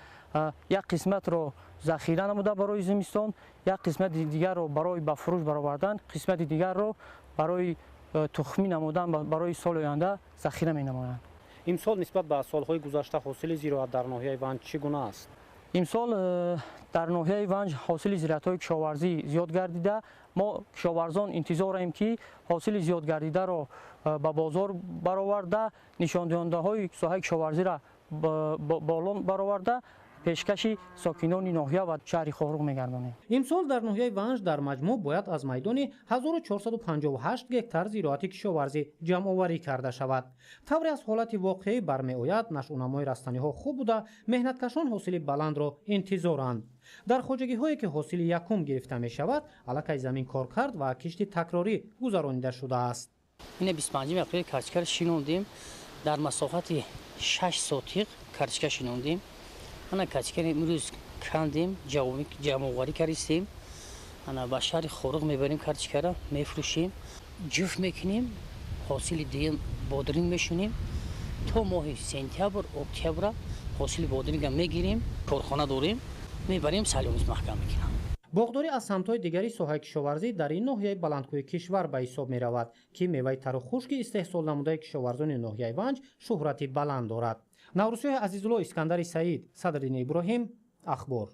як қисматро захира намуда барои зимистон, як қисмати дигарро барои ба фурӯш баровардан, қисмати дигарро барои тухмӣ намудан барои соли оянда захира менамоянд.
Имсол нисбат ба солҳои гузашта ҳосили зироат дар ноҳияи Ванҷ чӣ гуна аст?
Имсол дар ноҳияи Ванҷ ҳосили зироатҳои кишоварзӣ зиёд гардида. Мо кишоварзон интизорем, ки ҳосили зиёд гардидаро ба бозор бароварда, нишондиҳандаҳои соҳаи кишоварзиро боло бароварда, пешкаши сокинони ноҳия ва шаҳри Хоруғ мегардонем.
Имсол дар ноҳияи Ванҷ дар маҷмӯъ бояд аз майдони 1458 гектар зироати кишоварзӣ ҷамъоварӣ карда шавад. Тавре аз ҳолати воқеӣ бармеояд, нашъунамои растаниҳо хуб буда, меҳнаткашон ҳосили баландро интизоранд. Дар хоҷагиҳое ки ҳосили якум гирифта мешавад, аллакай замин коркард ва кишти такрорӣ гузаронида шудааст.
Ина 25 апрел картошкаро шинондем, дар масоҳати 6 сотиқ картошка шинондем. Ана картошкаро имрӯз кандем, ҷамъоварӣ кардистем. Ана ба шаҳри Хоруғ мебарем картошкаро, мефурӯшем, ҷуфт мекунем, ҳосили дуюм бодиринг мешунем. То моҳи сентябр, октябра ҳосили бодиринга мегирем, корхона дорем, мебарем, саломиз маҳкам мекунам.
Боғдорӣ аз самтҳои дигари соҳаи кишоварзӣ дар ин ноҳияи баландкӯҳи кишвар ба ҳисоб меравад, ки меваи тару хушки истеҳсол намудаи кишоварзони ноҳияи Ванҷ шӯҳрати баланд дорад. Наврӯзшоҳи Азизулло, Искандари Саид, Садриддини Иброҳим, Ахбор.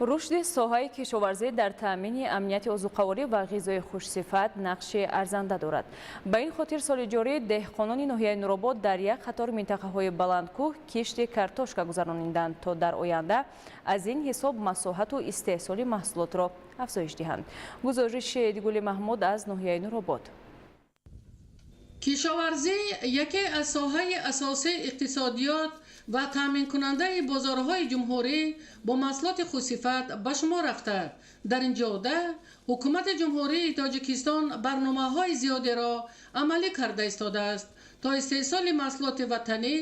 Рушди соҳаи кишоварзӣ дар таъмини амнияти озуқаворӣ ва ғизои хушсифат нақши арзанда дорад. Ба ин хотир соли ҷорӣ деҳқонони ноҳияи Нуробод дар як қатор минтақаҳои баландкӯҳ кишти картошка гузарониданд, то дар оянда аз ин ҳисоб масоҳату истеҳсоли маҳсулотро афзоиш диҳанд. Гузориши Эдигули Маҳмуд аз ноҳияи Нуробод.
Кишоварзӣ яке аз соҳаи асосии иқтисодиёт ва таъминкунандаи бозорҳои ҷумҳурӣ бо маҳсулоти хусифат ба шумор рафта. Дар ин ҷода ҳукумати Ҷумҳурии Тоҷикистон барномаҳои зиёдеро амалӣ карда истодааст, то истеҳсоли маҳсулоти ватанӣ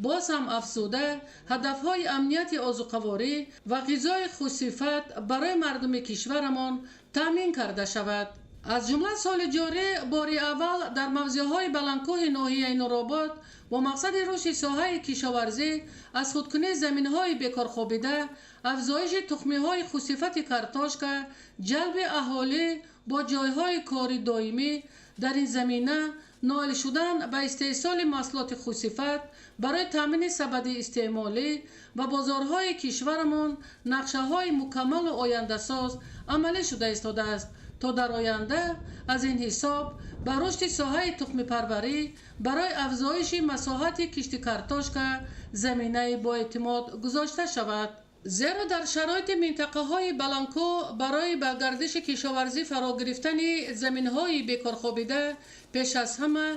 боз ҳам афзуда, ҳадафҳои амнияти озуқаворӣ ва ғизои хусифат барои мардуми кишварамон таъмин карда шавад. Аз ҷумла соли ҷорӣ бори аввал дар мавзеъҳои баландкӯҳи ноҳияи Нуробод бо мақсади рушди соҳаи кишоварзӣ, аз худкунии заминҳои бекорхобида, афзоиши тухмиҳои хусифати картошка, ҷалби аҳолӣ бо ҷойҳои кори доимӣ дар ин замина, ноил шудан ба истеҳсоли маҳсулоти хусифат барои таъмини сабади истеъмолӣ ва бозорҳои кишварамон нақшаҳои мукаммалу ояндасоз амалӣ шуда истодааст, то дар оянда аз ин ҳисоб ба рушди соҳаи тухмипарварӣ барои афзоиши масоҳати кишти картошка заминаи боэътимод гузошта шавад. Зеро дар шароити минтақаҳои баландкӯҳ барои ба гардиши кишоварзӣ фаро гирифтани заминҳои бекорхобида пеш аз ҳама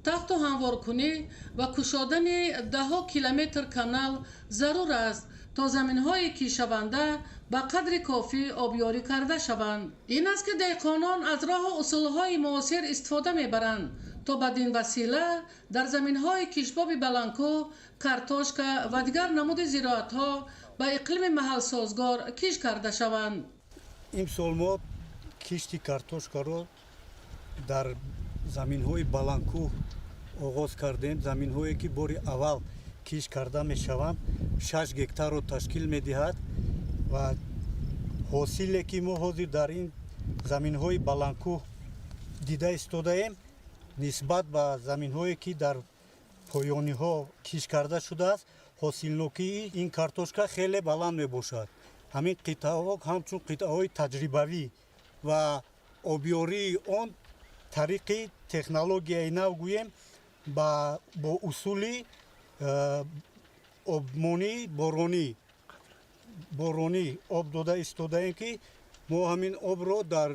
тахту ҳамворкунӣ ва кушодани даҳҳо километр канал зарур аст, то заминҳои кишаванда ба қадри кофӣ обёрӣ карда шаванд. Ин аст, ки деҳқонон аз роҳу усулҳои муосир истифода мебаранд, то бадин васила дар заминҳои кишбоби баландкӯҳ картошка ва дигар намуди зироатҳо ба иқлими маҳалсозгор кишт карда шаванд.
Имсол мо кишти картошкаро дар заминҳои баландкӯҳ оғоз кардем. Заминҳое ки бори аввал кишт карда мешаванд, 6 гектарро ташкил медиҳад ва ҳосиле ки мо ҳозир дар ин заминҳои баландкӯҳ дида истодаем, нисбат ба заминҳое ки дар поёниҳо кишт карда шудааст, ҳосилнокии ин картошка хеле баланд мебошад. Ҳамин қитъаҳо ҳамчун қитъаҳои таҷрибавӣ ва обёрии он Тариқи технологияи нав гӯем, бо усули обмонӣ боронӣ об дода истодаем, ки мо ҳамин обро дар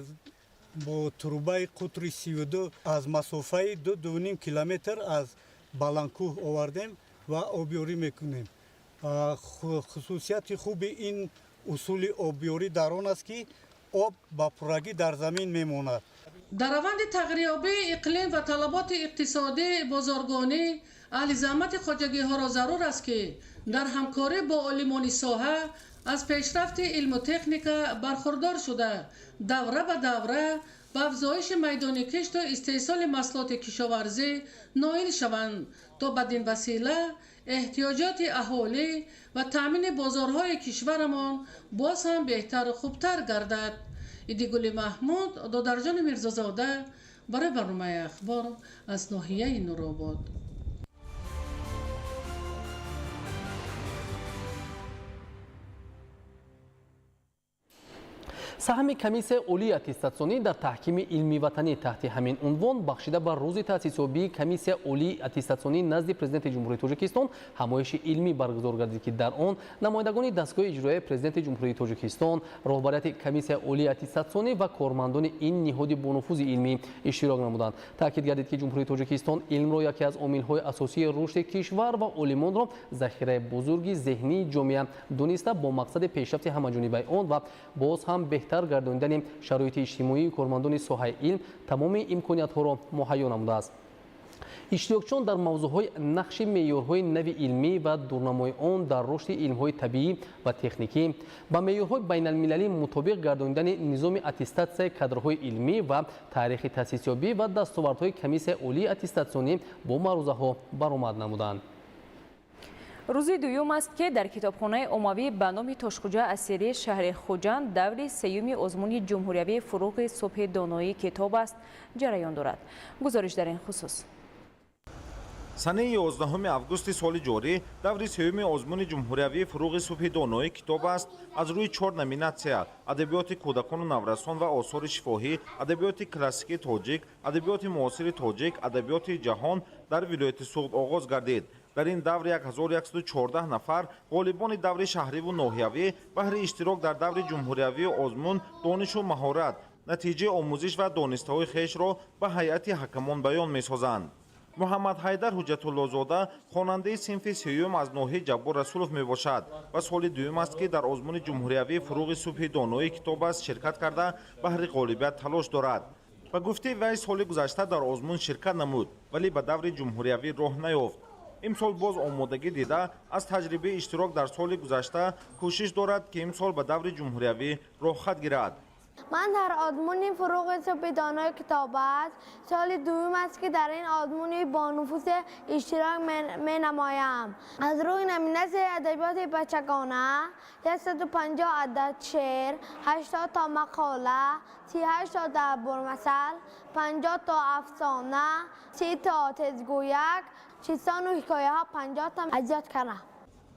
бо трубаи қутри 32 аз масофаи 2,5 километр аз Баландкӯҳ овардем ва обёрӣ мекунем. Хусусияти хуби ин усули обёрӣ дар он аст, ки об ба пуррагӣ дар замин мемонад.
Дар раванди тағйирёбии иқлим ва талаботи иқтисодӣ бозоргонӣ аҳли заҳмати хоҷагиҳоро зарур аст, ки дар ҳамкорӣ бо олимони соҳа аз пешрафти илму техника бархурдор шуда, давра ба давра ба афзоиши майдони кишту истеҳсоли маҳсулоти кишоварзӣ ноил шаванд, то бадин васила эҳтиёҷоти аҳолӣ ва таъмини бозорҳои кишварамон боз ҳам беҳтару хубтар гардад. Идигули Маҳмуд, Додарҷони Мирзозода барои барномаи Ахбор аз ноҳияи Нуробод.
Саҳми Комиссияи олии аттестатсионӣ дар таҳкими илми ватанӣ таҳти ҳамин унвон бахшида ба рӯзи таъсисёбии Комиссияи олии аттестатсионӣ назди Президенти Ҷумҳурии Тоҷикистон ҳамоиши илмӣ баргузор гардид, ки дар он намояндагони дастгоҳи иҷроияи Президенти Ҷумҳурии Тоҷикистон, роҳбарияти Комиссияи олии аттестатсионӣ ва кормандони ин ниҳоди бонуфузи илмӣ иштирок намуданд. Таъкид гардид, ки Ҷумҳурии Тоҷикистон илмро яке аз омилҳои асосии рушди кишвар ва олимонро захираи бузурги зеҳнии ҷомеа дониста, бо мақсади пешрафти ҳамаҷонибаи он ва боз ҳам беҳтар гардонидани шароити иҷтимоии кормандони соҳаи илм тамоми имкониятҳоро муҳайё намудааст. Иштирокчиён дар мавзӯъҳои нақши меъёрҳои нави илмӣ ва дурнамои он дар рушди илмҳои табиӣ ва техникӣ, ба меъёрҳои байналмилалӣ мутобиқ гардонидани низоми аттестатсияи кадрҳои илмӣ ва таърихи таъсисёбӣ ва дастовардҳои Комиссияи олии аттестатсионӣ бо маърузаҳо баромад намуданд.
Рӯзи дуюм аст, ки дар китобхонаи оммавӣ ба номи Тошхуҷа Асирӣ шаҳри Хуҷанд даври сеюми озмуни ҷумҳуриявии «Фуруғи субҳи доноӣ китоб аст» ҷараён дорад. Гузориш дар ин хусус.
Санаи 11 августи соли ҷорӣ даври сеюми озмуни ҷумҳуриявии «Фуруғи субҳи доноӣ китоб аст» аз рӯи 4 номинатсия: адабиёти кӯдакону наврасон ва осори шифоҳӣ, адабиёти классикии тоҷик, адабиёти муосири тоҷик, адабиёти ҷаҳон дар вилояти Суғд оғоз гардид. Дар ин давр 1114 нафар ғолибони даври шаҳриву ноҳиявӣ баҳри иштирок дар даври ҷумҳуриявии озмун донишу маҳорат, натиҷаи омӯзиш ва донистаҳои хешро ба ҳайати ҳакамон баён месозанд. Муҳаммад Ҳайдар Ҳуҷҷатуллозода хонандаи синфи сеюм аз ноҳияи Ҷаббор Расулов мебошад ва соли дуюм аст, ки дар озмуни ҷумҳуриявии «Фуруғи субҳи доноӣ китоб аст» ширкат карда, баҳри ғолибият талош дорад. Ба гуфтаи вай, соли гузашта дар озмун ширкат намуд, вале ба даври ҷумҳуриявӣ роҳ наёфт. Имсол боз омодагӣ дида, аз таҷрибаи иштирок дар соли гузашта кӯшиш дорад, ки имсол ба даври ҷумҳуриявӣ роҳхат гирад.
Ман дар озмуни «Фуруғи субҳи донои китоб аст» соли дуюм аст, ки дар ин озмуни бонуфуз иштирок менамоям. Аз рӯи номинатсияи адабиёти бачагона 150 адад шеър, 80 то мақола, 38 то дарбурмасал, 50 то афсона, 30 то тезгӯяк, чистону ҳикояҳо 50 то азёд кардам.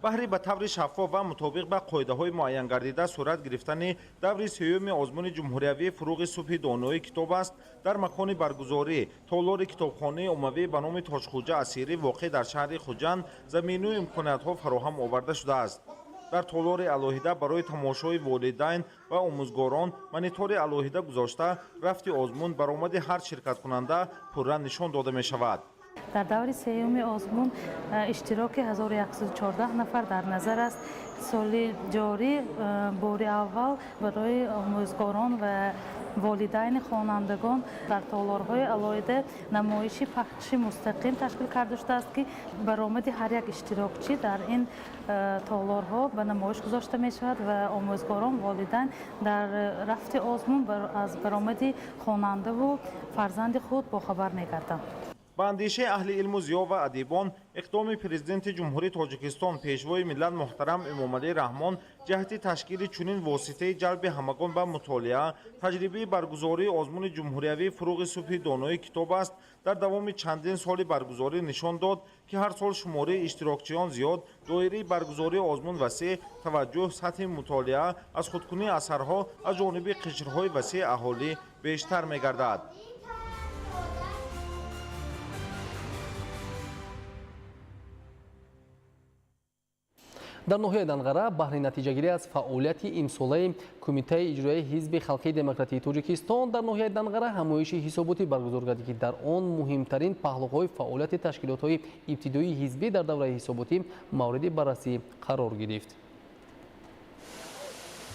Баҳри ба таври шаффоф ва мутобиқ ба қоидаҳои муайянгардида сурат гирифтани даври сеюми озмуни ҷумҳуриявии «Фуруғи субҳи доноӣ китоб аст» дар макони баргузорӣ толори китобхонаи оммавӣ ба номи Тошхуҷа Асирӣ воқеъ дар шаҳри Хуҷанд замину имкониятҳо фароҳам оварда шудааст. Дар толори алоҳида барои тамошои волидайн ва омӯзгорон монитори алоҳида гузошта, рафти озмун баромади ҳар ширкаткунанда пурра нишон дода мешавад.
Дар даври сеюми озмун иштироки 1114 нафар дар назар аст. Соли ҷорӣ бори аввал барои омӯзгорон ва волидайни хонандагон дар толорҳои алоҳида намоиши пахши мустақим ташкил карда шудааст, ки баромади ҳар як иштирокчӣ дар ин толорҳо ба намоиш гузошта мешавад ва омӯзгорон, волидайн дар рафти озмун аз баромади хонандаву фарзанди худ бохабар мегарданд.
Ба андешаи аҳли илму зиё ва адибон, иқдоми Президенти Ҷумҳурии Тоҷикистон, Пешвои миллат муҳтарам Эмомалӣ Раҳмон ҷиҳати ташкили чунин воситаи ҷалби ҳамагон ба мутолиа, таҷрибаи баргузории озмуни ҷумҳуриявии «Фуруғи субҳи доноӣ китоб аст» дар давоми чандин соли баргузорӣ нишон дод, ки ҳар сол шумораи иштирокчиён зиёд, доираи баргузории озмун васеъ, таваҷҷӯҳ, сатҳи мутолиа, аз худкунии асарҳо аз ҷониби қишрҳои васеи аҳолӣ бештар мегардад.
Дар ноҳияи Данғара баҳри натиҷагирӣ аз фаъолияти имсолаи Кумитаи иҷроияи Ҳизби Халқии Демократии Тоҷикистон дар ноҳияи Данғара ҳамоиши ҳисоботӣ баргузор гардид, ки дар он муҳимтарин паҳлӯҳои фаъолияти ташкилотҳои ибтидоии ҳизбӣ дар давраи ҳисоботӣ мавриди баррасӣ қарор гирифт.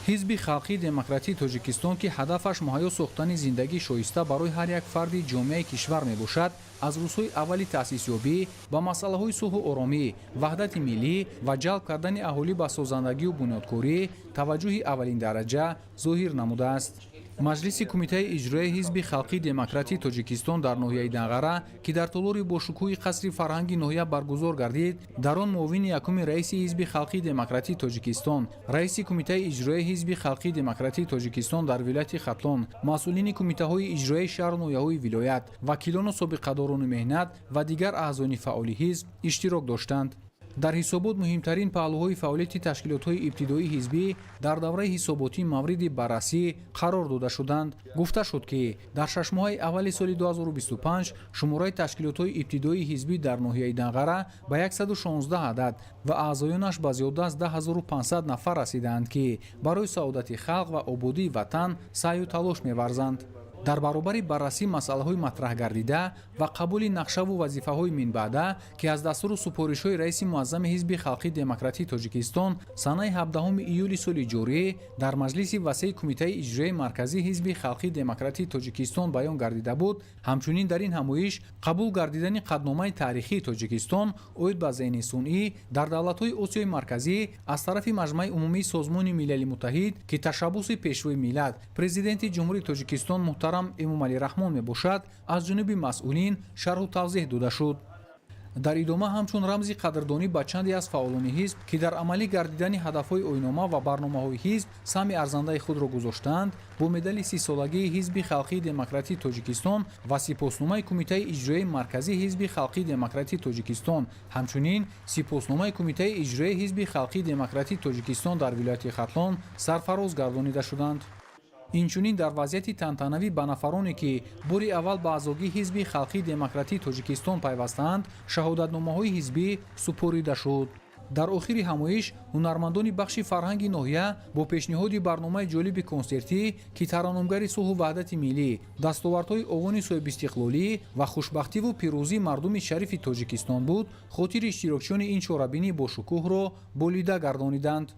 Ҳизби Халқии Демократии Тоҷикистон, ки ҳадафаш муҳайё сохтани зиндагии шоиста барои ҳар як фарди ҷомеаи кишвар мебошад, аз рӯзҳои аввали таъсисёбӣ ба масъалаҳои сулҳу оромӣ, ваҳдати миллӣ ва ҷалб кардани аҳолӣ ба созандагию бунёдкорӣ таваҷҷӯҳи аввалиндараҷа зоҳир намудааст. Маҷлиси Кумитаи иҷроияи Ҳизби Халқии Демократии Тоҷикистон дар ноҳияи Данғара, ки дар толори бошукӯҳи қасри фарҳанги ноҳия баргузор гардид, дар он муовини якуми раиси Ҳизби Халқии Демократии Тоҷикистон, раиси Кумитаи иҷроияи Ҳизби Халқии Демократии Тоҷикистон дар вилояти Хатлон, масъулини кумитаҳои иҷроияи шаҳру ноҳияҳои вилоят, вакилону собиқадорони меҳнат ва дигар аъзони фаъоли ҳизб иштирок доштанд. Дар ҳисобот муҳимтарин паҳлӯҳои фаъолияти ташкилотҳои ибтидоии ҳизбӣ дар давраи ҳисоботӣ мавриди баррасӣ қарор дода шуданд. Гуфта шуд, ки дар шашмоҳаи аввали соли 2025 шумораи ташкилотҳои ибтидоии ҳизбӣ дар ноҳияи Данғара ба 116 адад ва аъзоёнаш ба зиёда аз 10500 нафар расидаанд, ки барои саодати халқ ва ободии ватан саъю талош меварзанд. Дар баробари баррасии масъалаҳои матраҳ гардида ва қабули нақшаву вазифаҳои минбаъда, ки аз дастуру супоришҳои раиси муаззами Ҳизби Халқии Демократии Тоҷикистон санаи 17 июли соли ҷорӣ дар маҷлиси васеи Кумитаи иҷроияи марказии Ҳизби Халқии Демократии Тоҷикистон баён гардида буд, ҳамчунин дар ин ҳамоиш қабул гардидани қатъномаи таърихии Тоҷикистон оид ба зеҳни сунъӣ дар давлатҳои Осиёи Марказӣ аз тарафи Маҷмаи умумии Созмони Милали Муттаҳид, ки ташаббуси пешвои миллат, Президенти Ҷумҳурии Тоҷикистон муҳтарам Эмомалӣ Раҳмон мебошад, аз ҷониби масъулин шарҳу тавзеҳ дода шуд. Дар идома ҳамчун рамзи қадрдонӣ ба чанде аз фаъолони ҳизб, ки дар амалӣ гардидани ҳадафҳои оинома ва барномаҳои ҳизб саҳми арзандаи худро гузоштаанд, бо медали 30-солагии Ҳизби Халқии Демократии Тоҷикистон ва сипосномаи Кумитаи иҷроияи марказии Ҳизби Халқии Демократии Тоҷикистон, ҳамчунин сипосномаи Кумитаи иҷроияи Ҳизби Халқии Демократии Тоҷикистон дар вилояти Хатлон сарфароз гардонида шуданд. Инчунин дар вазъияти тантанавӣ ба нафароне, ки бори аввал ба аъзогии Ҳизби Халқии Демократии Тоҷикистон пайвастаанд, шаҳодатномаҳои ҳизбӣ супорида шуд. Дар охири ҳамоиш ҳунармандони бахши фарҳанги ноҳия бо пешниҳоди барномаи ҷолиби консертӣ, ки тараннумгари сулҳу ваҳдати миллӣ, дастовардҳои овони соҳибистиқлолӣ ва хушбахтиву пирӯзии мардуми шарифи Тоҷикистон буд, хотири иштирокчиёни ин чорабинии бошукӯҳро болида гардониданд.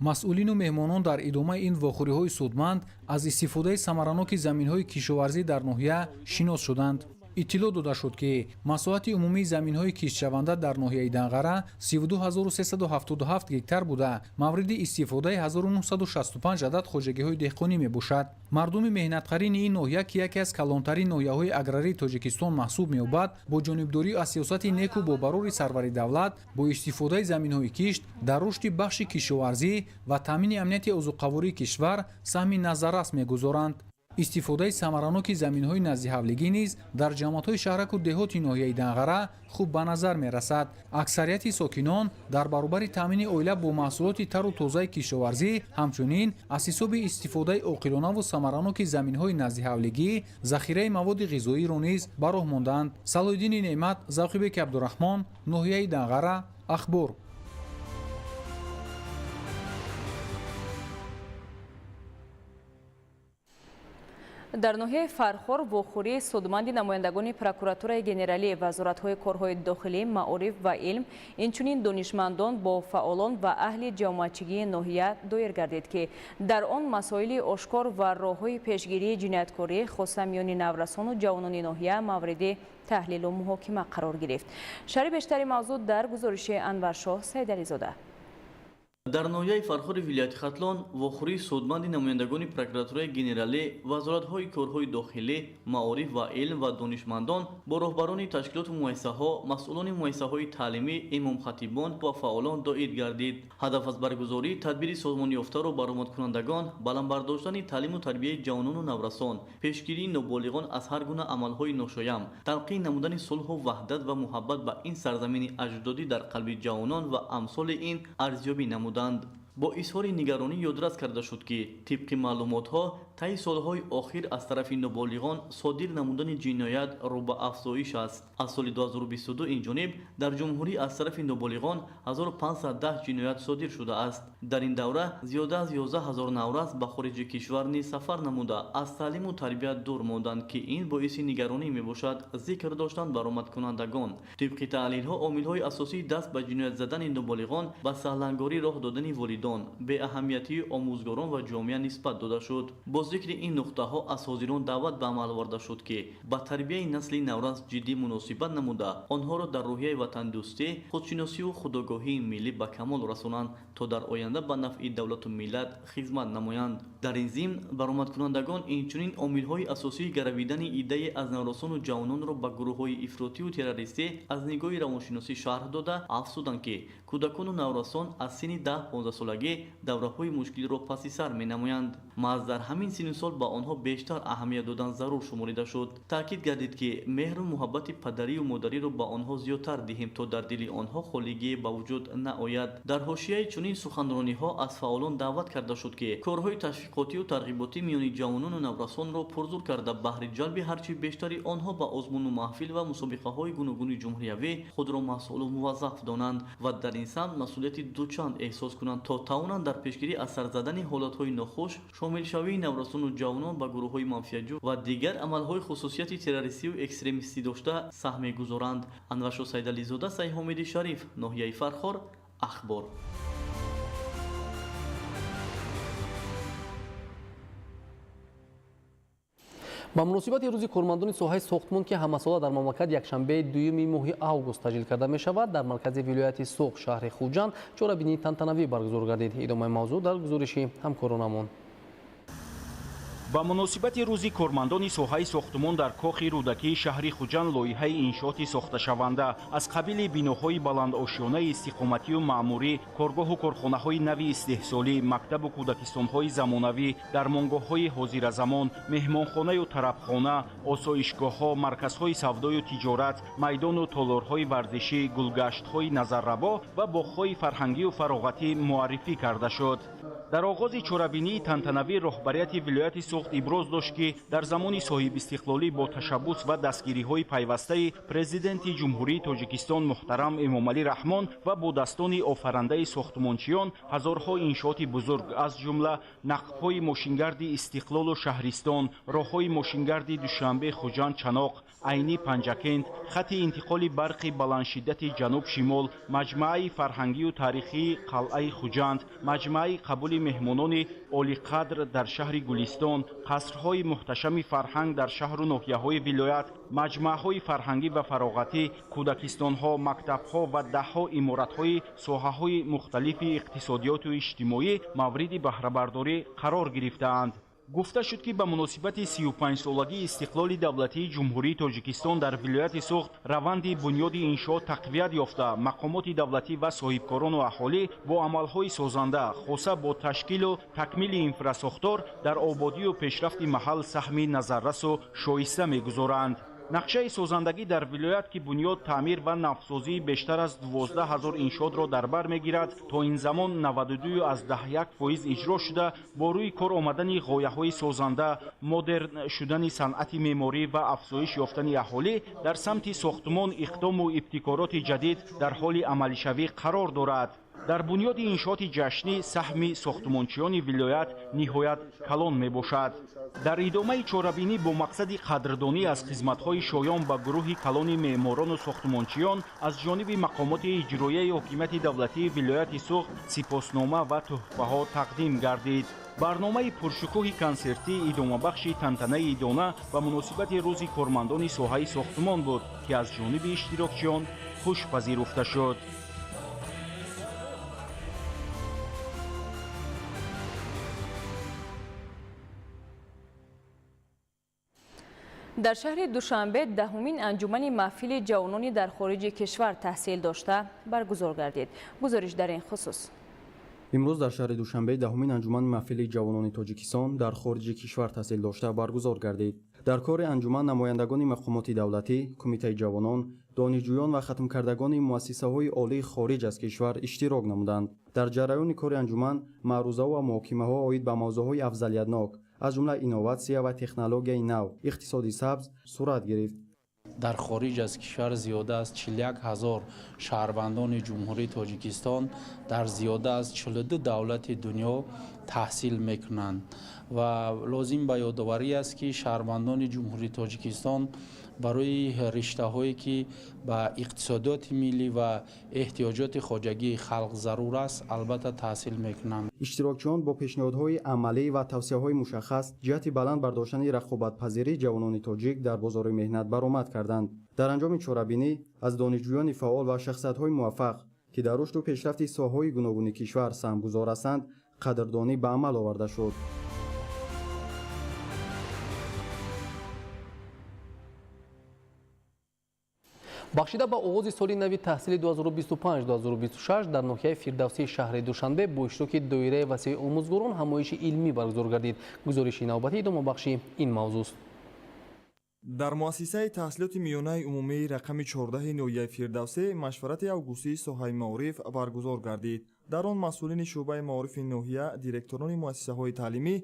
Масъулину меҳмонон дар идомаи ин вохӯриҳои судманд аз истифодаи самараноки заминҳои кишоварзӣ дар ноҳия шинос шуданд. Иттилоъ дода шуд, ки масоҳати умумии заминҳои киштшаванда дар ноҳияи Данғара 32377 гектар буда, мавриди истифодаи 1965 адад хоҷагиҳои деҳқонӣ мебошад. Мардуми меҳнатқарини ин ноҳия, ки яке аз калонтарин ноҳияҳои аграрии Тоҷикистон маҳсуб меёбад, бо ҷонибдорӣ аз сиёсати неку бобарори сарвари давлат бо истифодаи заминҳои кишт дар рушди бахши кишоварзӣ ва таъмини амнияти озуқавории кишвар саҳми назаррас мегузоранд. Истифодаи самараноки заминҳои наздиҳавлигӣ низ дар ҷамоатҳои шаҳраку деҳоти ноҳияи Данғара хуб ба назар мерасад. Аксарияти сокинон дар баробари таъмини оила бо маҳсулоти тару тозаи кишоварзӣ, ҳамчунин аз ҳисоби истифодаи оқилонаву самараноки заминҳои наздиҳавлигӣ захираи маводи ғизоиро низ ба роҳ монданд. Салоҳиддини Неъмат, Завқибеки Абдураҳмон, ноҳияи Данғара, Ахбор.
Дар ноҳияи Фархор вохӯрии судманди намояндагони прокуратураи генералӣ, вазоратҳои корҳои дохилӣ, маориф ва илм, инчунин донишмандон бо фаъолон ва аҳли ҷамоатчигии ноҳия доир гардид, ки дар он масоили ошкор ва роҳҳои пешгирии ҷинояткорӣ, хоса миёни наврасону ҷавонони ноҳия мавриди таҳлилу муҳокима қарор гирифт. Шарҳи бештари мавзӯъ дар гузориши Анваршоҳ Сайдализода.
Дар ноҳияи Фархори вилояти Хатлон вохӯрии судманди намояндагони прокуратураи генералӣ, вазоратҳои корҳои дохилӣ, маориф ва илм ва донишмандон бо роҳбарони ташкилоту муассисаҳо, масъулони муассисаҳои таълимӣ, имомхатибон ва фаъолон доир гардид. Ҳадаф аз баргузории тадбири созмонёфтаро баромадкунандагон баланд бардоштани таълиму тарбияи ҷавонону наврасон, пешгирии ноболиғон аз ҳар гуна амалҳои ношоям, талқин намудани сулҳу ваҳдат ва муҳаббат ба ин сарзамини аҷдодӣ дар қалби ҷавонон ва амсоли ин арзёбӣ намуданд. Бо изҳори нигаронӣ ёдрас карда шуд, ки тибқи маълумотҳо таи солҳои охир аз тарафи ноболиғон содир намудани ҷиноят рӯ ба афзоиш аст. Аз соли 2022 инҷониб дар ҷумҳурӣ аз тарафи ноболиғон 1510 ҷиноят содир шудааст. Дар ин давра зиёда аз 11 ҳазор наврас ба хориҷи кишвар низ сафар намуда, аз таълиму тарбият дур монданд, ки ин боиси нигаронӣ мебошад, зикр доштанд баромадкунандагон. Тибқи таҳлилҳо, омилҳои асосии даст ба ҷиноят задани ноболиғон ба саҳлангорӣ роҳ додани волидон, беаҳамиятии омӯзгорон ва ҷомеа нисбат дода шуд. Бо зикри ин нуқтаҳо аз ҳозирон даъват ба амал оварда шуд, ки ба тарбияи насли наврас ҷиддӣ муносибат намуда, онҳоро дар рӯҳияи ватандӯстӣ, худшиносию худогоҳии миллӣ ба камол расонанд, то дар оянда ба нафъи давлату миллат хизмат намоянд. Дар ин зимн баромадкунандагон инчунин омилҳои асосии гаравидани иддае аз наврасону ҷавононро ба гурӯҳҳои ифротию террористӣ аз нигоҳи равоншиносӣ шарҳ дода, афзуданд, ки кӯдакону наврасон аз синни 10-15 солагӣ давраҳои мушкилро паси сар менамоянд. Маҳз дар ҳамин синну сол ба онҳо бештар аҳамият додан зарур шуморида шуд. Таъкид гардид, ки меҳру муҳаббати падарию модариро ба онҳо зиёдтар диҳем, то дар дили онҳо холигие ба вуҷуд наояд. Дар ҳошияи чунин суханрониҳо аз фаъолон даъват карда шуд, ки корҳои ташвиқотию тарғиботӣ миёни ҷавонону наврасонро пурзур карда, баҳри ҷалби ҳарчи бештари онҳо ба озмуну маҳфил ва мусобиқаҳои гуногуни ҷумҳуриявӣ худро масъулу муваззаф донанд ва дар ин самт масъулияти дучанд эҳсос кунанд, то тавонанд дар пешгирӣ аз сар задани ҳолатҳои нохуш, шомилшавии наврасону ҷавонон ба гурӯҳҳои манфиатҷӯ ва дигар амалҳои хусусияти террористию экстремистӣ дошта саҳм мегузоранд. Анваршо Сайдализода, Сайҳомиди Шариф, ноҳияи Фархор, Ахбор.
Ба муносибати рӯзи кормандони соҳаи сохтмон, ки ҳамасола дар мамлакат якшанбеи дуюми моҳи август таҷлил карда мешавад, дар маркази вилояти Суғд, шаҳри Хуҷанд чорабинии тантанавӣ баргузор гардид. Идомаи мавзӯъ дар гузориши ҳамкоронамон.
Ба муносибати рӯзи кормандони соҳаи сохтмон дар кохи Рӯдакии шаҳри Хуҷанд лоиҳаи иншооти сохташаванда аз қабили биноҳои баландошёнаи истиқоматию маъмурӣ, коргоҳу корхонаҳои нави истеҳсолӣ, мактабу кӯдакистонҳои замонавӣ, дармонгоҳҳои ҳозиразамон, меҳмонхонаю тарабхона, осоишгоҳҳо, марказҳои савдою тиҷорат, майдону толорҳои варзишӣ, гулгаштҳои назаррабо ва боғҳои фарҳангию фароғатӣ муаррифӣ карда шуд. Дар оғози чорабинии тантанавӣ роҳбарияти вилояти Суғд иброз дошт, ки дар замони соҳибистиқлолӣ бо ташаббус ва дастгириҳои пайвастаи Президенти Ҷумҳурии Тоҷикистон муҳтарам Эмомалӣ Раҳмон ва бо дастони офарандаи сохтмончиён ҳазорҳо иншооти бузург, аз ҷумла нақбҳои мошингарди Истиқлолу Шаҳристон, роҳҳои мошингарди Душанбе, Хуҷанд, Чаноқ, Айни, Панҷакент, хати интиқоли барқи баландшиддати ҷануб-шимол, маҷмӯаи фарҳангию таърихии қалъаи Хуҷанд, маҷмӯаи қабули меҳмонони олиқадр дар шаҳри Гулистон, қасрҳои муҳташами фарҳанг дар шаҳру ноҳияҳои вилоят, маҷмӯаҳои фарҳангӣ ва фароғатӣ, кӯдакистонҳо, мактабҳо ва даҳҳо иморатҳои соҳаҳои мухталифи иқтисодиёту иҷтимоӣ мавриди баҳрабардорӣ қарор гирифтаанд. Гуфта шуд, ки ба муносибати 35-солагии истиқлоли давлатии Ҷумҳурии Тоҷикистон дар вилояти Суғд раванди бунёди иншоот тақвият ёфта, мақомоти давлатӣ ва соҳибкорону аҳолӣ бо амалҳои созанда, хоса бо ташкилу такмили инфрасохтор дар ободию пешрафти маҳал саҳми назаррасу шоиста мегузоранд. Нақшаи созандагӣ дар вилоят, ки бунёд, таъмир ва навсозии бештар аз 12 ҳазор иншоотро дар бар мегирад, то ин замон 92,1% иҷро шуда, бо рӯи кор омадани ғояҳои созанда, модерн шудани санъати меъморӣ ва афзоиш ёфтани аҳолӣ дар самти сохтмон иқдому ибтикороти ҷадид дар ҳоли амалишавӣ қарор дорад. Дар бунёди иншооти ҷашнӣ саҳми сохтмончиёни вилоят ниҳоят калон мебошад. Дар идомаи чорабинӣ бо мақсади қадрдонӣ аз хизматҳои шоён ба гурӯҳи калони меъморону сохтмончиён аз ҷониби мақомоти иҷроияи ҳокимияти давлатии вилояти Суғд сипоснома ва тӯҳфаҳо тақдим гардид. Барномаи пуршукӯҳи консертӣ идомабахши тантанаи идона ба муносибати рӯзи кормандони соҳаи сохтмон буд, ки аз ҷониби иштирокчиён хуш пазируфта шуд.
Дар шаҳри Душанбе даҳумин анҷумани маҳфили ҷавонони дар хориҷи кишвар таҳсил дошта баргузор гардид. Гузориш дар ин хусус.
Имрӯз дар шаҳри Душанбе даҳумин анҷумани маҳфили ҷавонони Тоҷикистон дар хориҷи кишвар таҳсил дошта баргузор гардид. Дар кори анҷуман намояндагони мақомоти давлатӣ, кумитаи ҷавонон, донишҷӯён ва хатмкардагони муассисаҳои олии хориҷ аз кишвар иштирок намуданд. Дар ҷараёни кори анҷуман маърузаҳо ва муҳокимаҳо оид ба мавзӯъҳои афзалиятнок, аз ҷумла инноватсия ва технологияи нав, иқтисоди сабз сурат гирифт.
Дар хориҷ аз кишвар зиёда аз 41 ҳазор шаҳрвандони Ҷумҳурии Тоҷикистон дар зиёда аз 42 давлати дунё таҳсил мекунанд ва лозим ба ёдоварӣ аст, ки шаҳрвандони Ҷумҳурии Тоҷикистон барои риштаҳое, ки ба иқтисодиёти миллӣ ва эҳтиёҷоти хоҷагии халқ зарур аст, албатта таҳсил мекунанд.
Иштирокчиён бо пешниҳодҳои амалӣ ва тавсияҳои мушаххас ҷиҳати баланд бардоштани рақобатпазирии ҷавонони тоҷик дар бозори меҳнат баромад карданд. Дар анҷоми чорабинӣ аз донишҷӯёни фаъол ва шахсиятҳои муваффақ, ки дар рушду пешрафти соҳаҳои гуногуни кишвар саҳмгузор ҳастанд, қадрдонӣ ба амал оварда шуд.
Бахшида ба оғози соли нави таҳсили 2025-2026 дар ноҳияи Фирдавсии шаҳри Душанбе бо иштироки доираи васеи омӯзгорон ҳамоиши илмӣ баргузор гардид. Гузориши навбатӣ идомабахши ин мавзӯст.
Дар муассисаи таҳсилоти миёнаи умумии рақами 14 ноҳияи Фирдавсӣ машварати августии соҳаи маориф баргузор гардид. Дар он масъулини шӯъбаи маорифи ноҳия, директорони муассисаҳои таълимӣ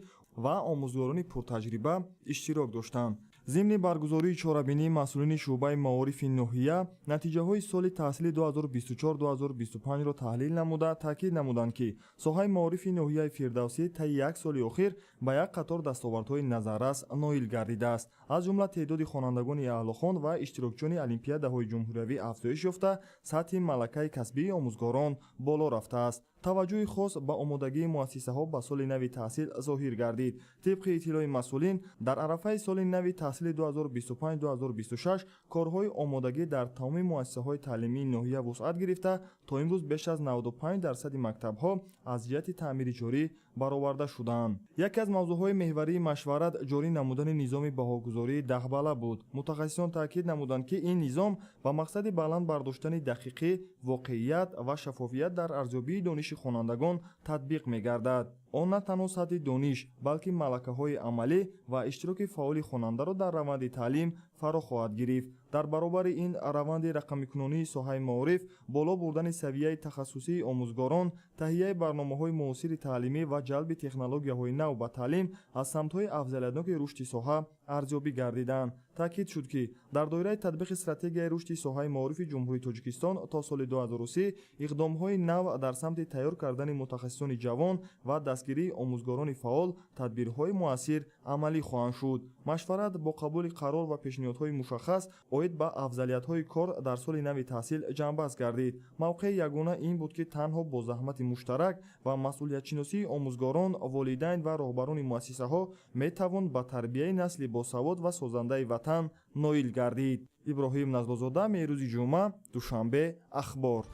ва омӯзгорони пуртаҷриба иштирок доштанд. Зимни баргузории чорабинӣ масъулини шӯъбаи маорифи ноҳия натиҷаҳои соли таҳсили 2024-2025-ро таҳлил намуда, таъкид намуданд, ки соҳаи маорифи ноҳияи Фирдавсӣ таи як соли охир ба як қатор дастовардҳои назаррас ноил гардидааст. Аз ҷумла теъдоди хонандагони аҳлухон ва иштирокчиёни олимпиадаҳои ҷумҳуриявӣ афзоиш ёфта, сатҳи малакаи касбии омӯзгорон боло рафтааст. Таваҷҷӯҳи хос ба омодагии муассисаҳо ба соли нави таҳсил зоҳир гардид. Тибқи иттилои масъулин, дар арафаи соли нави таҳсили 2025-2026 корҳои омодагӣ дар тамоми муассисаҳои таълимии ноҳия вусъат гирифта, то имрӯз беш аз 95% мактабҳо аз ҷиҳати таъмири ҷорӣ бароварда шудаанд. Яке аз мавзӯъҳои меҳварии машварат ҷорӣ намудани низоми баҳогузории даҳбалла буд. Мутахассисон таъкид намуданд, ки ин низом ба мақсади баланд бардоштани дақиқӣ, воқеият ва шаффофият дар арзёбии дониши хонандагон татбиқ мегардад. Он на танҳо сатҳи дониш, балки малакаҳои амалӣ ва иштироки фаъоли хонандаро дар раванди таълим фаро хоҳад гирифт. Дар баробари ин раванди рақамикунонии соҳаи маориф, боло бурдани савияи тахассусии омӯзгорон, таҳияи барномаҳои муосири таълимӣ ва ҷалби технологияҳои нав ба таълим аз самтҳои афзалиятноки рушди соҳа арзёбӣ гардиданд. Таъкид шуд, ки дар доираи татбиқи стратегияи рушди соҳаи маорифи Ҷумҳурии Тоҷикистон то соли 2030 иқдомҳои нав дар самти тайёр кардани мутахассисони ҷавон ва дастгирии омӯзгорони фаъол тадбирҳои муассир амалӣ хоҳанд шуд. Машварат бо қабули қарор ва пешниҳодҳои мушаххас оид ба афзалиятҳои кор дар соли нави таҳсил ҷамъбаст гардид. Мавқеи ягона ин буд, ки танҳо бо заҳмати муштарак ва масъулиятшиносии омӯзгорон, волидайн ва роҳбарони муассисаҳо метавон ба тарбияи насли босавод ва созандаи ватан ноил гардид. Иброҳим Назлозода, Мерӯзи ҷумъа, Душанбе, Ахбор.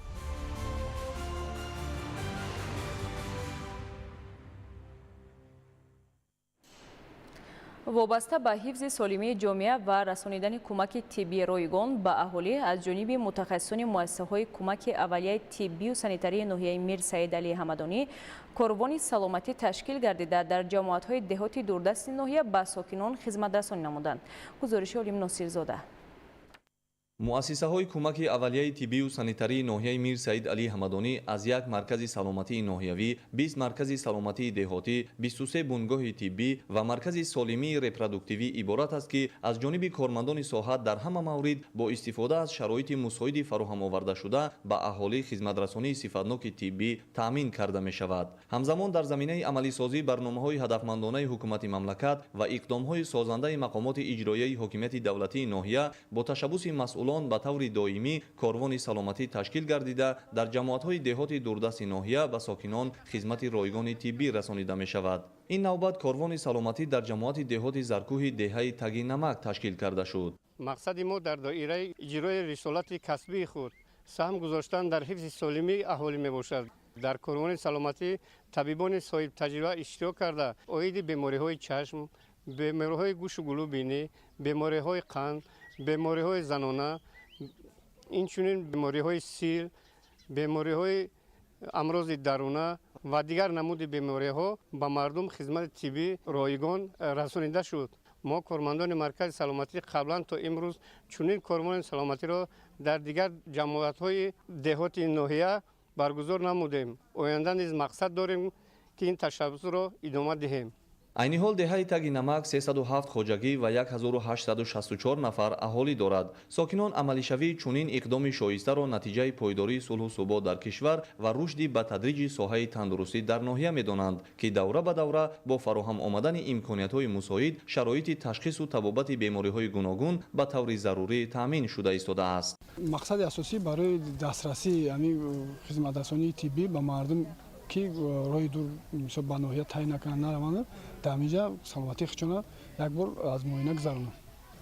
Вобаста ба ҳифзи солимии ҷомеа ва расонидани кӯмаки тиббии ройгон ба аҳолӣ аз ҷониби мутахассисони муассисаҳои кӯмаки аввалияи тиббию санитарии ноҳияи Мир Саид Алии Ҳамадонӣ корвони саломатӣ ташкил гардида, дар ҷамоатҳои деҳоти дурдасти ноҳия ба сокинон хизматрасонӣ намуданд. Гузориши Олим Носирзода.
Муассисаҳои кӯмаки аввалияи тиббию санитарии ноҳияи Мир Саид Алии Ҳамадонӣ аз як маркази саломатии ноҳиявӣ, 20 маркази саломатии деҳотӣ, 23 бунгоҳи тиббӣ ва маркази солимии репродуктивӣ иборат аст, ки аз ҷониби кормандони соҳа дар ҳама маврид бо истифода аз шароити мусоиди фароҳам овардашуда ба аҳолӣ хизматрасонии сифатноки тиббӣ таъмин карда мешавад. Ҳамзамон дар заминаи амалисозии барномаҳои ҳадафмандонаи ҳукумати мамлакат ва иқдомҳои созандаи мақомоти иҷроияи ҳокимияти давлатии ноҳия бо ташаббуси масъулон ба таври доимӣ корвони саломатӣ ташкил гардида, дар ҷамоатҳои деҳоти дурдасти ноҳия ба сокинон хизмати ройгони тиббӣ расонида мешавад. Ин навбат корвони саломатӣ дар ҷамоати деҳоти Заркӯҳи деҳаи Таги Намак ташкил карда шуд.
Мақсади мо дар доираи иҷрои рисолати касбии худ саҳм гузоштан дар ҳифзи солимии аҳолӣ мебошад. Дар корвони саломатӣ табибони соҳибтаҷриба иштирок карда, оиди бемориҳои чашм, бемориҳои гӯшу гулӯ бинӣ, бемориҳои қанд, бемориҳои занона, инчунин бемориҳои сил, бемориҳои амрози даруна ва дигар намуди бемориҳо ба мардум хизмати тиббӣ ройгон расонида шуд. Мо кормандони маркази саломатӣ қаблан то имрӯз чунин корвони саломатиро дар дигар ҷамоатҳои деҳоти ноҳия баргузор намудем. Оянда низ мақсад дорем, ки ин ташаббусро идома диҳем.
Айни ҳол деҳаи Таги Намак 307 хоҷагӣ ва 1864 нафар аҳолӣ дорад. Сокинон амалишавии чунин иқдоми шоистаро натиҷаи пойдории сулҳу субот дар кишвар ва рушди ба тадриҷи соҳаи тандурустӣ дар ноҳия медонанд, ки давра ба давра бо фароҳам омадани имкониятҳои мусоид шароити ташхису табобати бемориҳои гуногун ба таври зарурӣ таъмин шуда истодааст.
Мақсади асосӣ барои дастрасии ҳамин хизматрасонии тиббӣ ба мардум, ки роҳи дур ба ноҳия тай накунанд, нараванд, дар ҳаминҷа саломатии худшона як бор аз муоина гузаронанд.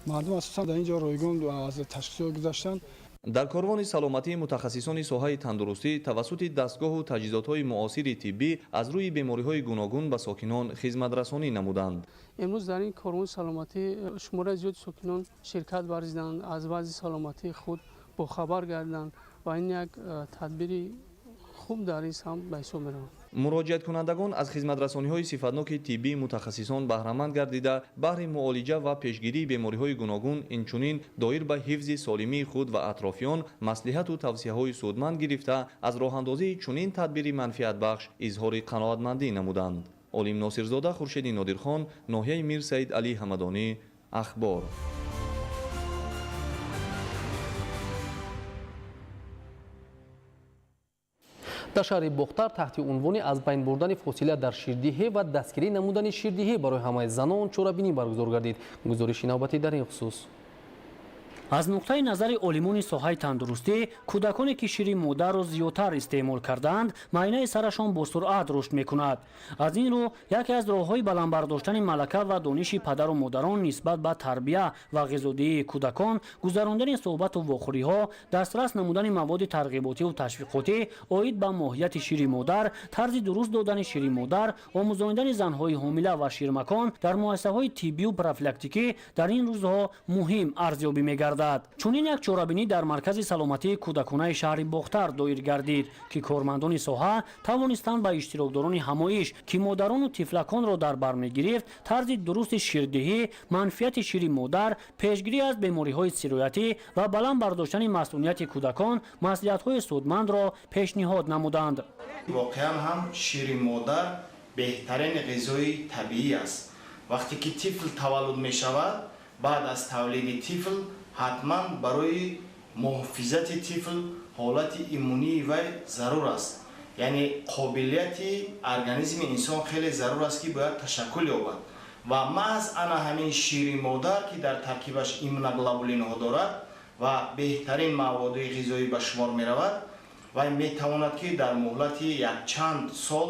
Мардум асосан дар ин ҷо ройгон аз ташхисҳо гузаштанд.
Дар корвони саломатии мутахассисони соҳаи тандурустӣ тавассути дастгоҳу таҷҳизотҳои муосири тиббӣ аз рӯи бемориҳои гуногун ба сокинон хизматрасонӣ намуданд.
Имрӯз дар ин корвони саломатӣ шумораи зиёди сокинон ширкат варзиданд, аз вазъи саломатии худ бохабар гардиданд ва ин як тадбири хуб дар ин самт ба ҳисоб меравад.
Муроҷиаткунандагон аз хизматрасониҳои сифатноки тиббии мутахассисон баҳраманд гардида, баҳри муолиҷа ва пешгирии бемориҳои гуногун, инчунин доир ба ҳифзи солимии худ ва атрофиён маслиҳату тавсияҳои судманд гирифта, аз роҳандозии чунин тадбири манфиатбахш изҳори қаноатмандӣ намуданд. Олим Носирзода, Хуршеди Нодирхон, ноҳияи Мир Саид Алӣ Ҳамадонӣ, Ахбор.
Дар шаҳри Бохтар таҳти унвони аз байн бурдани фосила дар ширдиҳӣ ва дастгирӣ намудани ширдиҳӣ барои ҳамаи занон чорабинӣ баргузор гардид. Гузориши навбатӣ дар ин хусус.
Аз нуқтаи назари олимони соҳаи тандурустӣ, кӯдаконе ки шири модарро зиёдтар истеъмол кардаанд, майнаи сарашон бо суръат рушд мекунад. Аз ин рӯ яке аз роҳҳои баланд бардоштани малака ва дониши падару модарон нисбат ба тарбия ва ғизодиҳии кӯдакон, гузарондани суҳбату вохӯриҳо, дастрас намудани маводи тарғиботиву ташвиқотӣ оид ба моҳияти шири модар, тарзи дуруст додани шири модар, омӯзонидани занҳои ҳомила ва ширмакон дар муассисаҳои тиббию профилактикӣ дар ин рӯзҳо муҳим арзёбӣ мегардад. Чунин як чорабинӣ дар маркази саломатии кӯдаконаи шаҳри Бохтар доир гардид, ки кормандони соҳа тавонистанд ба иштирокдорони ҳамоиш, ки модарону тифлаконро дар бар мегирифт, тарзи дурусти ширдиҳӣ, манфиати шири модар, пешгирӣ аз бемориҳои сироятӣ ва баланд бардоштани масунияти кӯдакон маслиҳатҳои судмандро пешниҳод намуданд.
Воқеан ҳам шири модар беҳтарин ғизои табиӣ аст. Вақте ки тифл таваллуд мешавад, баъд аз тавлиди тифл ҳатман барои муҳофизати тифл ҳолати иммунии вай зарур аст. Яъне қобилияти организми инсон хеле зарур аст, ки бояд ташаккул ёбад. Ва маҳз ана ҳамин шири модар, ки дар таркибаш иммуноглобулинҳо дорад ва беҳтарин маводи ғизоӣ ба шумор меравад, вай метавонад, ки дар муҳлати якчанд сол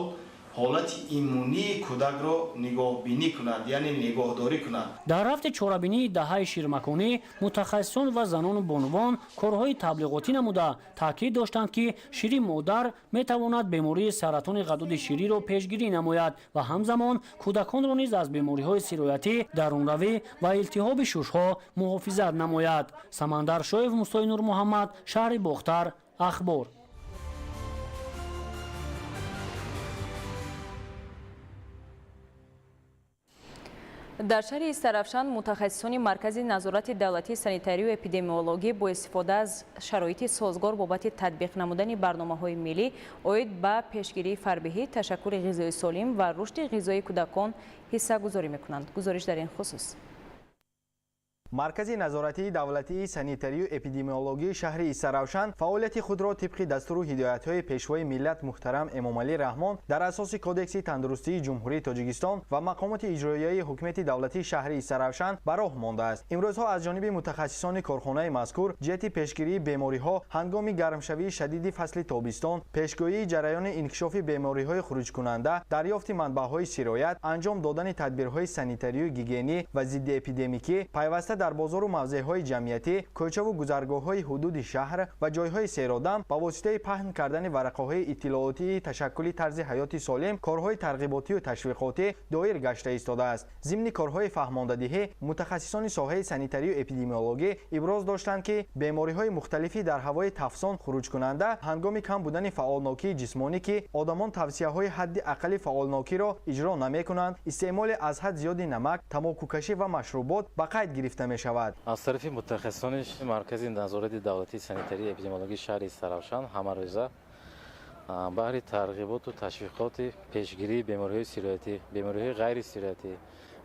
ҳолати иммунии кӯдакро нигоҳбинӣ кунад, яъне нигоҳдорӣ кунад.
Дар рафти чорабинии даҳаи ширмаконӣ мутахассисон ва занону бонувон корҳои таблиғотӣ намуда таъкид доштанд, ки шири модар метавонад бемории саратони ғадуди шириро пешгирӣ намояд ва ҳамзамон кӯдаконро низ аз бемориҳои сироятӣ, дарунравӣ ва илтиҳоби шушҳо муҳофизат намояд. Самандар Шоев, Мусои Нурмуҳаммад, шаҳри Бохтар, Ахбор.
Дар шаҳри Истаравшан мутахассисони Маркази назорати давлатии санитарию эпидемиологӣ бо истифода аз шароити созгор бобати татбиқ намудани барномаҳои миллӣ оид ба пешгирии фарбеҳӣ, ташаккули ғизои солим ва рушди ғизои кӯдакон ҳиссагузорӣ мекунанд. Гузориш дар ин хусус.
Маркази назоратии давлатии санитарию эпидемиологии шаҳри Истаравшан фаъолияти худро тибқи дастуру ҳидоятҳои пешвои миллат муҳтарам Эмомалӣ Раҳмон дар асоси Кодекси тандурустии Ҷумҳурии Тоҷикистон ва мақомоти иҷроияи ҳукумати давлатии шаҳри Истаравшан ба роҳ мондааст. Имрӯзҳо аз ҷониби мутахассисони корхонаи мазкур ҷиҳати пешгирии бемориҳо ҳангоми гармшавии шадиди фасли тобистон, пешгӯии ҷараёни инкишофи бемориҳои хуруҷкунанда, дарёфти манбаъҳои сироят, анҷом додани тадбирҳои санитарию гигиенӣ ва зиддиэпидемикӣ пайваста Дар бозору мавзеъҳои ҷамъиятӣ, кӯчаву гузаргоҳҳои ҳудуди шаҳр ва ҷойҳои серодам ба воситаи паҳн кардани варақаҳои иттилоотии ташаккули тарзи ҳаёти солим корҳои тарғиботию ташвиқотӣ доир гашта истодааст. Зимни корҳои фаҳмондадиҳӣ мутахассисони соҳаи санитарию эпидемиологӣ иброз доштанд, ки бемориҳои мухталифӣ дар ҳавои тафсон хуруҷкунанда ҳангоми кам будани фаъолнокии ҷисмонӣ, ки одамон тавсияҳои ҳадди аққали фаъолнокиро иҷро намекунанд, истеъмоли аз ҳад зиёди намак, тамокукашӣ ва машрубот ба қайд гирифта мешавад.
Аз тарафи мутахассисони Маркази назорати давлатии санитарии эпидемиологии шаҳри Истаравшан ҳамарӯза баҳри тарғиботу ташвиқоти пешгирии бемориҳои сироятӣ, бемориҳои ғайрисироятӣ,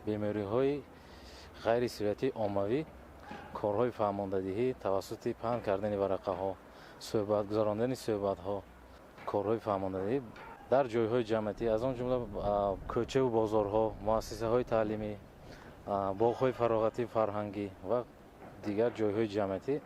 бемориҳои ғайрисироятии оммавӣ корҳои фаҳмондадиҳӣ тавассути паҳн кардани варақаҳо, суҳбат гузарондани суҳбатҳо, корҳои фаҳмондадиҳӣ дар ҷойҳои ҷамъиятӣ, аз он ҷумла кӯчаву бозорҳо, муассисаҳои таълимӣ, боғҳои фароғатӣ, фарҳангӣ ва дигар ҷойҳои ҷамъиятӣ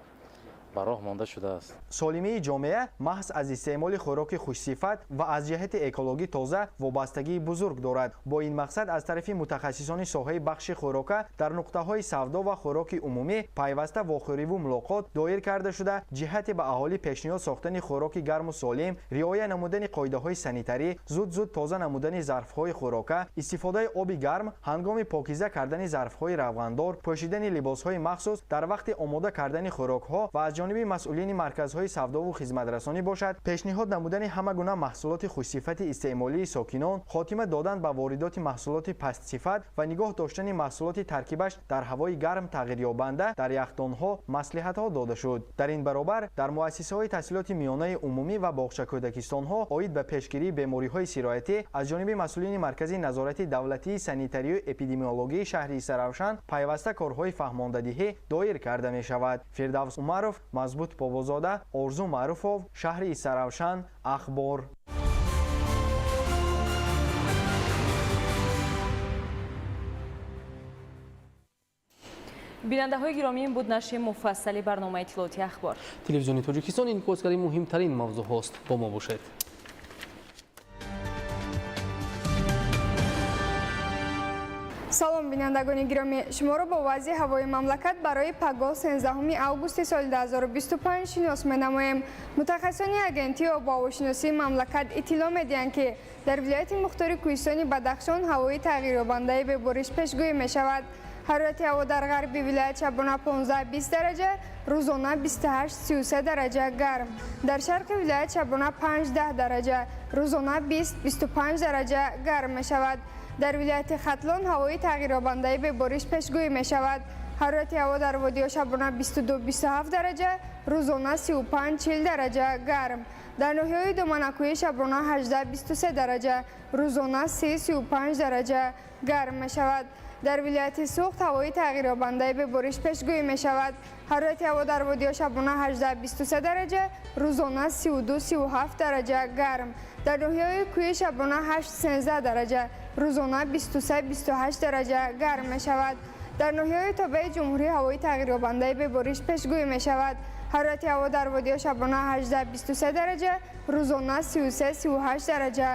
ба роҳ монда шудааст.
Солимии ҷомеа маҳз аз истеъмоли хӯроки хушсифат ва аз ҷиҳати экологӣ тоза вобастагии бузург дорад. Бо ин мақсад аз тарафи мутахассисони соҳаи бахши хӯрока дар нуқтаҳои савдо ва хӯроки умумӣ пайваста вохӯриву мулоқот доир карда шуда, ҷиҳати ба аҳолӣ пешниҳод сохтани хӯроки гарму солим, риоя намудани қоидаҳои санитарӣ, зуд-зуд тоза намудани зарфҳои хӯрока, истифодаи оби гарм ҳангоми покиза кардани зарфҳои равғандор, пӯшидани либосҳои махсус дар вақти омода кардани хӯрокҳо ва аз ҷониби масъулини марказҳои савдову хизматрасонӣ бошад, пешниҳод намудани ҳама гуна маҳсулоти хушсифати истеъмолии сокинон, хотима додан ба воридоти маҳсулоти пастсифат ва нигоҳ доштани маҳсулоти таркибаш дар ҳавои гарм тағйирёбанда дар яхдонҳо маслиҳатҳо дода шуд. Дар ин баробар дар муассисаҳои таҳсилоти миёнаи умумӣ ва боғчакӯдакистонҳо оид ба пешгирии бемориҳои сироятӣ аз ҷониби масъулини Маркази назорати давлатии санитарию эпидемиологии шаҳри Истаравшан пайваста корҳои фаҳмондадиҳӣ доир карда мешавад. Фирдавс Умаров, Мазбут Бобозода, Орзу Маъруфов, шаҳри Истаравшан, Ахбор.
Бинандаҳои гиромӣ, ин буд нашри муфассали барномаи иттилоотии Ахбор.
Телевизиони Тоҷикистон инъикосгари муҳимтарин мавзӯъҳост. Бо мо бошед.
Салом, бинандагони гиромӣ, шуморо бо вазъи ҳавои мамлакат барои пагоҳ 13 августи соли 2025 шинос менамоем. Мутахассисони агентии обуҳавошиносии мамлакат иттилоъ медиҳанд, ки дар вилояти мухтори кӯҳистони Бадахшон ҳавои тағйирёбандаи бебориш пешгӯӣ мешавад. Ҳарорати ҳаво дар ғарби вилоят шабона 15-20 дараҷа, рӯзона 28-33 дараҷа гарм. Дар шарқи вилоят шабона 5-10 дараҷа, рӯзона 20-25 дараҷа гарм мешавад. Дар вилояти Хатлон ҳавои тағйирёбандаи бебориш пешгӯӣ мешавад. Ҳарорати ҳаво дар водиҳо шабона 22-27 дараҷа, рӯзона 35-40 дараҷа гарм. Дар ноҳияҳои доманакӯҳӣ шабона 18-23 дараҷа, рӯзона 30-35 дараҷа гарм мешавад. Дар вилояти Суғд ҳавои тағйирёбандаи бебориш пешгӯӣ мешавад. Ҳарорати ҳаво дар водиҳо шабона 18-23 дараҷа, рӯзона 32-37 дараҷа гарм. Дар ноҳияҳои кӯҳӣ шабона 8-13 дараҷа, рӯзона 23-28 дараҷа гарм мешавад. Дар ноҳияҳои тобеи ҷумҳурӣ ҳавои тағйирёбандаи бебориш пешгӯӣ мешавад. Ҳарорати ҳаво дар водиҳо шабона 18-23 дараҷа, рӯзона 33-38 дараҷа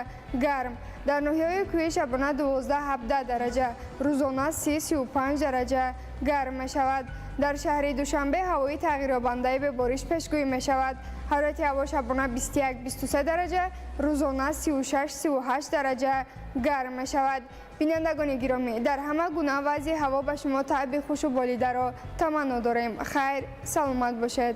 гарм. Дар ноҳияҳои кӯҳӣ шабона 12-17 дараҷа, рӯзона 30-35 дараҷа гарм мешавад. Дар шаҳри Душанбе ҳавои тағйирёбандаи бебориш пешгӯӣ мешавад. Ҳарорати ҳаво шабона 21-23 дараҷа, рӯзона 36-38 дараҷа гарм мешавад. Бинандагони гиромӣ, дар ҳама гуна вазъи ҳаво ба шумо таъби хушу болидаро таманно дорем. Хайр, саломат бошед.